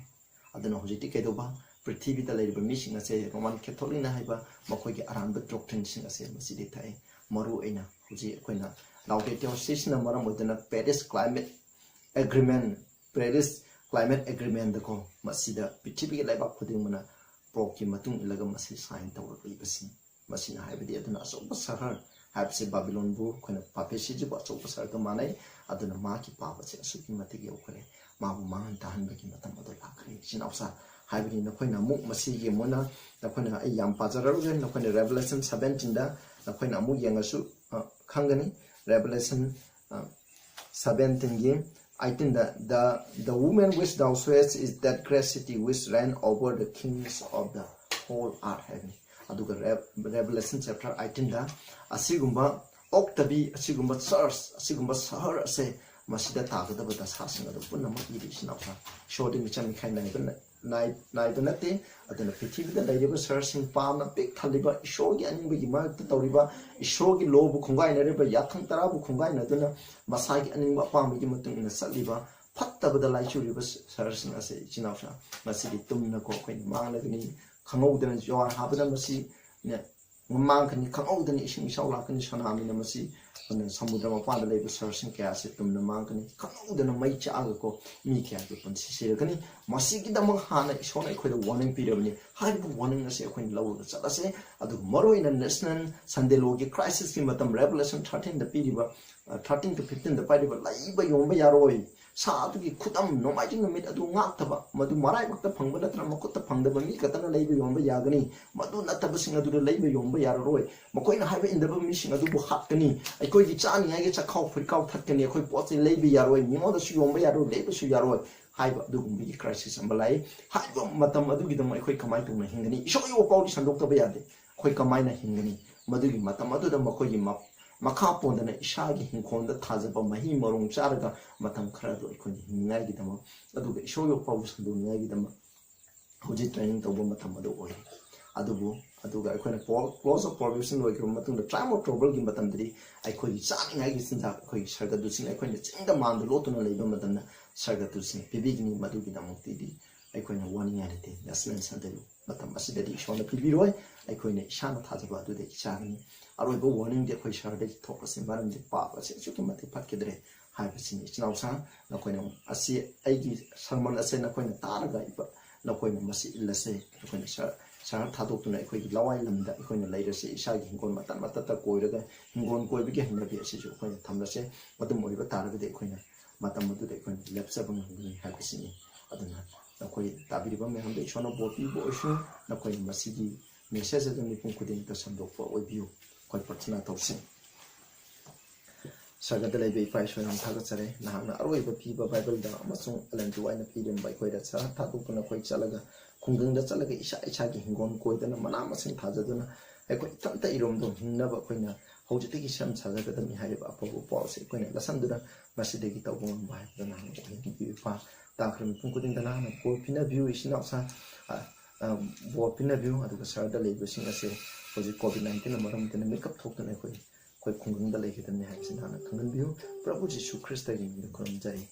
ꯑꯗꯨꯅ ꯍꯧꯖꯤꯛꯇꯤ ꯀꯩꯗꯧꯕ? ꯄ꯭ꯔꯤꯊꯤꯕꯤꯗ ꯂꯩꯔꯤꯕ ꯃꯤꯁꯤꯡ ꯑꯁꯦ ꯔꯣꯃꯥꯟ ꯀꯦꯊꯣꯂꯤꯛꯅ ꯍꯥꯏꯕ ꯃꯈꯣꯏꯒꯤ ꯑꯔꯥꯟꯕ ꯗꯣꯛꯇ꯭ꯔꯤꯟꯁꯤꯡ ꯑꯁꯦ ꯃꯁꯤꯗꯤ ꯊꯛꯑꯦ꯫ ꯃꯔꯨ ꯑꯣꯏꯅ ꯍꯧꯖꯤꯛ ꯑꯩꯈꯣꯏꯅ ꯂꯥꯎꯗꯦꯇꯤꯌꯣꯔ ꯁꯤꯁꯤꯅ ꯃꯔꯝ ꯑꯣꯏꯗꯨꯅ Paris climate agreement, Paris climate ꯑꯦꯒ꯭ꯔꯤꯃꯦꯟꯗꯀꯣ, ꯃꯁꯤꯗ ꯄ꯭ꯔꯤꯊꯤꯕꯤꯒꯤ ꯂꯩꯕꯥꯛ ꯈꯨꯗꯤꯡꯃꯛꯅ ꯄꯣꯞꯀꯤ ꯃꯇꯨꯡ ꯏꯜꯂꯒ ꯃꯁꯤ ꯁꯥꯏꯟ ꯇꯧꯔꯛꯂꯤꯕꯁꯤꯅꯤ꯫ ꯃꯁꯤꯅ ꯍꯥꯏꯕꯗꯤ ꯑꯗꯨꯅ ꯑꯆꯧꯕ ꯁꯍꯔ ꯍꯥꯏꯕꯁꯦ ꯕꯥꯕꯤꯂꯣꯟꯕꯨ ꯑꯩꯈꯣꯏꯅ ꯄꯥꯄꯦꯁꯤꯁꯤꯕꯨ ꯑꯆꯧꯕ ꯁꯍꯔꯒ ꯃꯥꯟꯅꯩ꯫ ꯑꯗꯨꯅ ꯃꯥꯒꯤ ꯄꯥꯞ ꯑꯁꯦ ꯑꯁꯨꯛꯀꯤ ꯃꯇꯤꯛ ꯌꯧꯈ꯭ꯔꯦ꯫ ꯃꯥꯕꯨ ꯃꯥꯡꯍꯟ ꯇꯥꯍꯟꯕꯒꯤ ꯃꯇꯝ ꯑꯗꯨ ꯂꯥꯛꯈ꯭ꯔꯦ꯫ ꯏꯆꯤꯟ ꯏꯅꯥꯎꯁꯥ ꯍꯥꯏꯕꯗꯤ ꯅꯈꯣꯏꯅ ꯑꯃꯨꯛ ꯃꯁꯤꯒꯤ ꯑꯃꯨꯛꯅ ꯅꯈꯣꯏꯅ, ꯑꯩ ꯌꯥꯝ ꯄꯥꯖꯔꯔꯣꯏꯒꯦ, ꯅꯈꯣꯏꯅ ꯔꯦꯚꯦꯂꯦꯁꯟ ꯁꯕꯦꯟꯇꯤꯟꯗ ꯅꯈꯣꯏꯅ ꯑꯃꯨꯛ ꯌꯦꯡꯉꯁꯨ ꯑ, ꯈꯪꯒꯅꯤ꯫ ꯔꯦꯚꯦꯂꯦꯁꯟ ꯁꯕꯦꯟꯇꯤꯟꯒꯤ ꯑꯩꯇꯤꯟꯗ, the, the woman which thou sawest is that great city which reign over the kings of the whole earth ꯍꯥꯏꯕꯅꯤ꯫ ꯑꯗꯨꯒ ꯔꯦꯚꯦꯂꯦꯁꯟ ꯆꯦꯞꯇꯔ ꯑꯩꯇꯤꯟꯗ ꯑꯁꯤꯒꯨꯝꯕ ꯑꯣꯛꯇꯕꯤ, ꯑꯁꯤꯒꯨꯝꯕ ꯆꯔꯆ, ꯑꯁꯤꯒꯨꯝꯕ ꯁꯍꯔ ꯑꯁꯦ ꯃꯁꯤꯗ ꯇꯥꯒꯗꯕ ꯗꯁꯥꯁꯤꯡ ꯑꯗꯨ ꯄꯨꯝꯅꯃꯛ ꯏꯔꯤ꯫ ꯏꯆꯤꯟ ꯏꯅꯥꯎꯁꯥ, ꯏꯁꯣꯔꯗꯤ ꯃꯤꯆꯪ ꯃꯤꯈꯥꯏ ꯅꯥꯏꯕ ꯅ-, ꯅꯥꯏ-, ꯅꯥꯏꯕ ꯅꯠꯇꯦ꯫ ꯑꯗꯨꯅ ꯄ꯭ꯔꯤꯊꯤꯕꯤꯗ ꯂꯩꯔꯤꯕ ꯁꯍꯔꯁꯤꯡ ꯄꯥꯝꯅ ꯄꯤꯛ ꯊꯜꯂꯤꯕ ꯏꯁꯣꯔꯒꯤ ꯑꯅꯤꯡꯕꯒꯤ ꯃꯔꯛꯇ ꯇꯧꯔꯤꯕ, ꯏꯁꯣꯔꯒꯤ ꯂꯣꯕꯨ ꯈꯣꯡꯒꯥꯏꯅꯔꯤꯕ, ꯌꯥꯊꯪ ꯇꯔꯥꯕꯨ ꯈꯣꯡꯒꯥꯏꯅꯗꯨꯅ ꯃꯁꯥꯒꯤ ꯑꯅꯤꯡꯕ ꯑꯄꯥꯝꯕꯒꯤ ꯃꯇꯨꯡ ꯏꯟꯅ ꯆꯠꯂꯤꯕ, ꯐꯠꯇꯕꯗ ꯂꯥꯏꯆꯨꯔꯤꯕ ꯁꯍꯔꯁꯤꯡ ꯑꯁꯤ ꯏꯆꯤꯟ ꯏꯅꯥꯎꯁꯥ ꯉꯁꯤꯗꯤ ꯇꯨꯝꯅꯀꯣ ꯑꯩꯈꯣꯏꯅ ꯃꯥꯡꯂꯒꯅꯤ꯫ ꯈꯪꯍꯧꯗꯅ ꯖ꯭ꯋꯥꯔ ꯍꯥꯕꯗ ꯃꯁꯤ ꯃꯥꯡꯈ꯭ꯔꯅꯤ, ꯈꯪꯍꯧꯗꯅ ꯏꯁꯤꯡ ꯏꯆꯥꯎ ꯂꯥꯛꯀꯅꯤ, ꯁꯨꯅꯥꯃꯤꯅ ꯃꯁꯤ ꯑꯩꯈꯣꯏꯅ ꯁꯃꯨꯗ꯭ꯔ ꯃꯄꯥꯟꯗ ꯂꯩꯕ ꯁꯍꯔꯁꯤꯡ ꯀꯌꯥ ꯑꯁꯤ ꯇꯨꯝꯅ ꯃꯥꯡꯈ꯭ꯔꯅꯤ, ꯈꯪꯍꯧꯗꯅ ꯃꯩ ꯆꯥꯛꯑꯒꯀꯣ ꯃꯤ ꯀꯌꯥꯒꯤ ꯄꯨꯟꯁꯤ ꯁꯤꯔꯛꯀꯅꯤ꯫ ꯃꯁꯤꯒꯤꯗꯃꯛ ꯍꯥꯟꯅ ꯏꯁꯣꯔꯅ ꯑꯩꯈꯣꯏꯗ ꯋꯥꯔꯅꯤꯡ ꯄꯤꯔꯕꯅꯤ꯫ ꯍꯥꯏꯔꯤꯕ ꯋꯥꯔꯅꯤꯡ ꯑꯁꯤ ꯑꯩꯈꯣꯏꯅ ꯂꯧꯔꯒ ꯆꯠꯂꯁꯦ꯫ ꯑꯗꯨꯒ ꯃꯔꯨꯑꯣꯏꯅ ꯅꯦꯁꯅꯦꯜ ꯁꯟꯗꯦ ꯂꯣꯒꯤ ꯀ꯭ꯔꯥꯏꯁꯤꯁꯀꯤ ꯃꯇꯝ, ꯔꯦꯚꯦꯂꯦꯁꯟ ꯊꯥꯔꯇꯤꯟꯗ ꯄꯤꯔꯤꯕ, ꯊꯥꯔꯇꯤꯟ ꯇꯨ ꯐꯤꯐꯇꯤꯟꯗ ꯄꯥꯏꯔꯤꯕ, ꯂꯩꯕ ꯌꯣꯟꯕ ꯌꯥꯔꯣꯏ, ꯁꯥ ꯑꯗꯨꯒꯤ ꯈꯨꯗꯝ ꯅꯣꯡꯃꯥꯏꯖꯤꯡ ꯅꯨꯃꯤꯠ ꯑꯗꯨ ꯉꯥꯛꯇꯕ, ꯃꯗꯨ ꯃꯔꯥꯏꯕꯛꯇ ꯐꯪꯕ ꯅꯠꯇꯅ ꯃꯈꯨꯠꯇ ꯐꯪꯗꯕ ꯃꯤ ꯈꯛꯇꯅ ꯂꯩꯕ ꯌꯣꯟꯕ ꯌꯥꯒꯅꯤ꯫ ꯃꯗꯨ ꯅꯠꯇꯕꯁꯤꯡ ꯑꯗꯨꯗ ꯂꯩꯕ ꯌꯣꯟꯕ ꯌꯥꯔꯔꯣꯏ꯫ ꯃꯈꯣꯏꯅ ꯍꯥꯏꯕ ꯏꯟꯗꯕ ꯃꯤꯁꯤꯡ ꯑꯗꯨꯕꯨ ꯍꯥꯠꯀꯅꯤ꯫ ꯑꯩꯈꯣꯏꯒꯤ ꯆꯥꯅꯤꯡꯉꯥꯏꯒꯤ ꯆꯥꯛꯈꯥꯎ ꯐꯨꯔꯤꯀꯥꯎ ꯊꯠꯀꯅꯤ꯫ ꯑꯩꯈꯣꯏ ꯄꯣꯠ ꯆꯩ ꯂꯩꯕ ꯌꯥꯔꯣꯏ, ꯃꯤꯉꯣꯟꯗꯁꯨ ꯌꯣꯟꯕ ꯌꯥꯔꯣꯏ, ꯂꯩꯕꯁꯨ ꯌꯥꯔꯣꯏ ꯍꯥꯏꯕ ꯑꯗꯨꯒꯨꯝꯕꯒꯤ ꯀ꯭ꯔꯥꯏꯁꯤꯁ ꯑꯃ ꯂꯥꯛꯏ꯫ ꯍꯥꯏꯕ ꯃꯇꯝ ꯑꯗꯨꯒꯤꯗꯃꯛ ꯑꯩꯈꯣꯏ ꯀꯃꯥꯏꯅ ꯇꯧꯅ ꯍꯤꯡꯒꯅꯤ? ꯏꯁꯣꯔꯒꯤ ꯋꯥꯄꯥꯎꯗꯤ ꯁꯟꯗꯣꯛꯇꯕ ꯌꯥꯗꯦ꯫ ꯑꯩꯈꯣꯏ ꯀꯃꯥꯏꯅ ꯍꯤꯡꯒꯅꯤ? ꯃꯗꯨꯒꯤ ꯃꯇꯝ ꯑꯗꯨꯗ ꯃꯈꯣꯏꯒꯤ ꯃ-, ꯃꯈꯥ ꯄꯣꯟꯗꯅ ꯏꯁꯥꯒꯤ ꯍꯤꯡꯈꯣꯜꯗ ꯊꯥꯖꯕ ꯃꯍꯩ ꯃꯔꯣꯡ ꯆꯥꯔꯒ ꯃꯇꯝ ꯈꯔ ꯑꯗꯨ ꯑꯩꯈꯣꯏꯅ ꯍꯤꯡꯅꯤꯡꯉꯥꯏꯒꯤꯗꯃꯛ, ꯑꯗꯨꯒ ꯏꯁꯣꯔꯒꯤ ꯋꯥꯄꯥꯎꯗꯨ ꯁꯟꯗꯣꯛꯅꯤꯡꯉꯥꯏꯒꯤꯗꯃꯛ ꯍꯧꯖꯤꯛ ꯇ꯭ꯔꯦꯅꯤꯡ ꯇꯧꯕ ꯃꯇꯝ ꯑꯗꯨ ꯑꯣꯏꯔꯤ꯫ ꯑꯗꯨꯕꯨ ꯑꯗꯨꯒ ꯑꯩꯈꯣꯏꯅ ꯄꯣ-, close of provision ꯂꯣꯏꯈ꯭ꯔꯕ ꯃꯇꯨꯡꯗ time of troubleꯒꯤ ꯃꯇꯝꯗꯗꯤ ꯑꯩꯈꯣꯏꯒꯤ ꯆꯥꯅꯤꯡꯉꯥꯏꯒꯤ ꯆꯤꯟꯖꯥꯛ ꯑꯩꯈꯣꯏꯒꯤ ꯁꯔꯒꯗꯨꯠꯁꯤꯡ ꯑꯩꯈꯣꯏꯅ ꯆꯤꯡꯗ ꯃꯥꯟꯗ ꯂꯣꯠꯇꯨꯅ ꯂꯩꯕ ꯃꯇꯝꯗ ꯁꯔꯒꯗꯨꯠꯁꯤꯡ ꯄꯤꯕꯤꯒꯅꯤ꯫ ꯃꯗꯨꯒꯤꯗꯃꯛꯇꯗꯤ ꯑꯩꯈꯣꯏꯅ ꯋꯥꯅꯤꯡꯉꯥꯏ ꯂꯩꯇꯦ꯫ National Sunday ꯃꯇꯝ ꯑꯁꯤꯗꯗꯤ ꯏꯁꯣꯔꯅ ꯄꯤꯕꯤꯔꯣꯏ, ꯑꯩꯈꯣꯏꯅ ꯏꯁꯥꯅ ꯊꯥꯖꯕ ꯑꯗꯨꯗ ꯏꯆꯥꯒꯅꯤ꯫ ꯑꯔꯣꯏꯕ warningꯗꯤ ꯑꯩꯈꯣꯏ ꯁꯍꯔꯗꯒꯤ ꯊꯣꯛꯄꯁꯦ, ꯃꯔꯝꯗꯤ ꯄꯥꯞ ꯑꯁꯤ ꯑꯁꯨꯛꯀꯤ ꯃꯇꯤꯛ ꯐꯠꯈꯤꯗ꯭ꯔꯦ ꯍꯥꯏꯕꯁꯤꯅꯤ꯫ ꯏꯆꯤꯟ ꯏꯅꯥꯎꯁꯥ, ꯅꯈꯣꯏꯅ ꯑꯁꯤ ꯑꯩꯒꯤ sermon ꯑꯁꯦ ꯅꯈꯣꯏꯅ ꯇꯥꯔꯒ ꯏꯄ-, ꯅꯈꯣꯏꯅ ꯃꯁꯤ ꯏꯜꯂꯁꯦ꯫ ꯑꯩꯈꯣꯏꯅ ꯁꯍꯔ, ꯁꯍꯔ ꯊꯥꯗꯣꯛꯇꯨꯅ ꯑꯩꯈꯣꯏꯒꯤ ꯂꯋꯥꯏ ꯂꯝꯗ ꯑꯩꯈꯣꯏꯅ ꯂꯩꯔꯁꯦ꯫ ꯏꯁꯥꯒꯤ ꯍꯤꯡꯒꯣꯜ ꯃꯇꯠ ꯃꯇꯠꯇ ꯀꯣꯏꯔꯒ ꯍꯤꯡꯒꯣꯜ ꯀꯣꯏꯕꯒꯤ ꯍꯩꯅꯕꯤ ꯑꯁꯤꯁꯨ ꯑꯩꯈꯣꯏꯅ ꯊꯝꯂꯁꯦ꯫ ꯑꯗꯨꯝ ꯑꯣꯏꯕ ꯇꯥꯔꯒꯗꯤ ꯑꯩꯈꯣꯏꯅ ꯃꯇꯝ ꯑꯗꯨꯗ ꯑꯩꯈꯣꯏꯅ ꯂꯦꯞꯆꯕ ꯉꯝꯒꯅꯤ ꯍꯥꯏꯕꯁꯤꯅꯤ꯫ ꯑꯗꯨꯅ ꯅꯈꯣꯏ ꯇꯥꯕꯤꯔꯤꯕ ꯃꯌꯥꯝꯗ ꯏꯁꯣꯔꯅ ꯕꯣꯔ ꯄꯤꯕ ꯑꯣꯏꯁꯅꯨ꯫ ꯅꯈꯣꯏꯅ ꯃꯁꯤꯒꯤ message ꯑꯗꯨ ꯃꯤꯄꯨꯝ ꯈꯨꯗꯤꯡꯃꯛꯇ ꯁꯟꯗꯣꯛꯄ ꯑꯣꯏꯕꯤꯌꯨ꯫ ꯑꯩꯈꯣꯏ ꯄ꯭ꯔꯊꯅꯥ ꯇꯧꯁꯤ꯫ ꯁꯔꯒꯗ ꯂꯩꯕ ꯏꯄꯥ ꯏꯁꯣꯔ, ꯌꯥꯝ ꯊꯥꯒꯠꯆꯔꯤ꯫ ꯅꯍꯥꯛꯅ ꯑꯔꯣꯏꯕ ꯄꯤꯕ ꯕꯥꯏꯕꯜꯗ ꯑꯃꯁꯨꯡ ꯑꯦꯂꯦꯟ ꯖꯤ ꯋꯥꯏꯠꯅ ꯄꯤꯔꯝꯕ ꯑꯩꯈꯣꯏꯗ ꯁꯍꯔ ꯊꯥꯗꯣꯛꯇꯨꯅ ꯑꯩꯈꯣꯏ ꯆꯠꯂꯒ, ꯈꯨꯡꯒꯪꯗ ꯆꯠꯂꯒ ꯏꯁꯥ ꯏꯁꯥꯒꯤ ꯍꯤꯡꯒꯣꯜ ꯀꯣꯏꯗꯅ ꯃꯅꯥ ꯃꯁꯤꯡ ꯊꯥꯖꯗꯨꯅ ꯑꯩꯈꯣꯏ ꯏꯊꯟꯇ ꯏꯔꯣꯝꯗꯣꯝ ꯍꯤꯡꯅꯕ ꯑꯩꯈꯣꯏꯅ ꯍꯧꯖꯤꯛꯇꯒꯤ ꯁꯦꯝ ꯁꯥꯖꯒꯗꯕꯅꯤ ꯍꯥꯏꯔꯤꯕ ꯑꯐꯕ ꯄꯥꯎꯁꯦ ꯑꯩꯈꯣꯏꯅ ꯂꯧꯁꯤꯟꯗꯨꯅ ꯃꯁꯤꯗꯒꯤ ꯇꯧꯕ ꯉꯝꯕ ꯍꯥꯏꯕꯗꯨ ꯅꯍꯥꯛꯅ ꯑꯣꯏꯍꯟꯕꯤꯌꯨ ꯏꯄꯥ꯫ ꯇꯥꯈ꯭ꯔꯕ ꯃꯤꯄꯨꯝ ꯈꯨꯗꯤꯡꯗ ꯅꯍꯥꯛꯅ ꯕꯣꯔ ꯄꯤꯅꯕꯤꯌꯨ, ꯏꯆꯤꯟ ꯏꯅꯥꯎꯁꯥ, ꯑ, ꯑ, ꯕꯣꯔ ꯄꯤꯅꯕꯤꯌꯨ꯫ ꯑꯗꯨꯒ ꯁꯍꯔꯗ ꯂꯩꯕꯁꯤꯡ ꯑꯁꯦ ꯍꯧꯖꯤꯛ COVID nineteenꯅ ꯃꯔꯝ ꯑꯣꯏꯗꯨꯅ ꯃꯤꯀꯞ ꯊꯣꯛꯇꯨꯅ ꯑꯩꯈꯣꯏ, ꯑꯩꯈꯣꯏ ꯈꯨꯡꯒꯪꯗ ꯂꯩꯒꯗꯕꯅꯤ ꯍꯥꯏꯕꯁꯤ ꯅꯍꯥꯛꯅ ꯈꯪꯍꯟꯕꯤꯌꯨ꯫ ꯄ꯭ꯔꯚꯨ ꯖꯤꯁꯨ ꯈ꯭ꯔꯤꯁꯇꯒꯤ ꯃꯤꯡꯗ ꯈꯨꯔꯨꯝꯖꯔꯤ꯫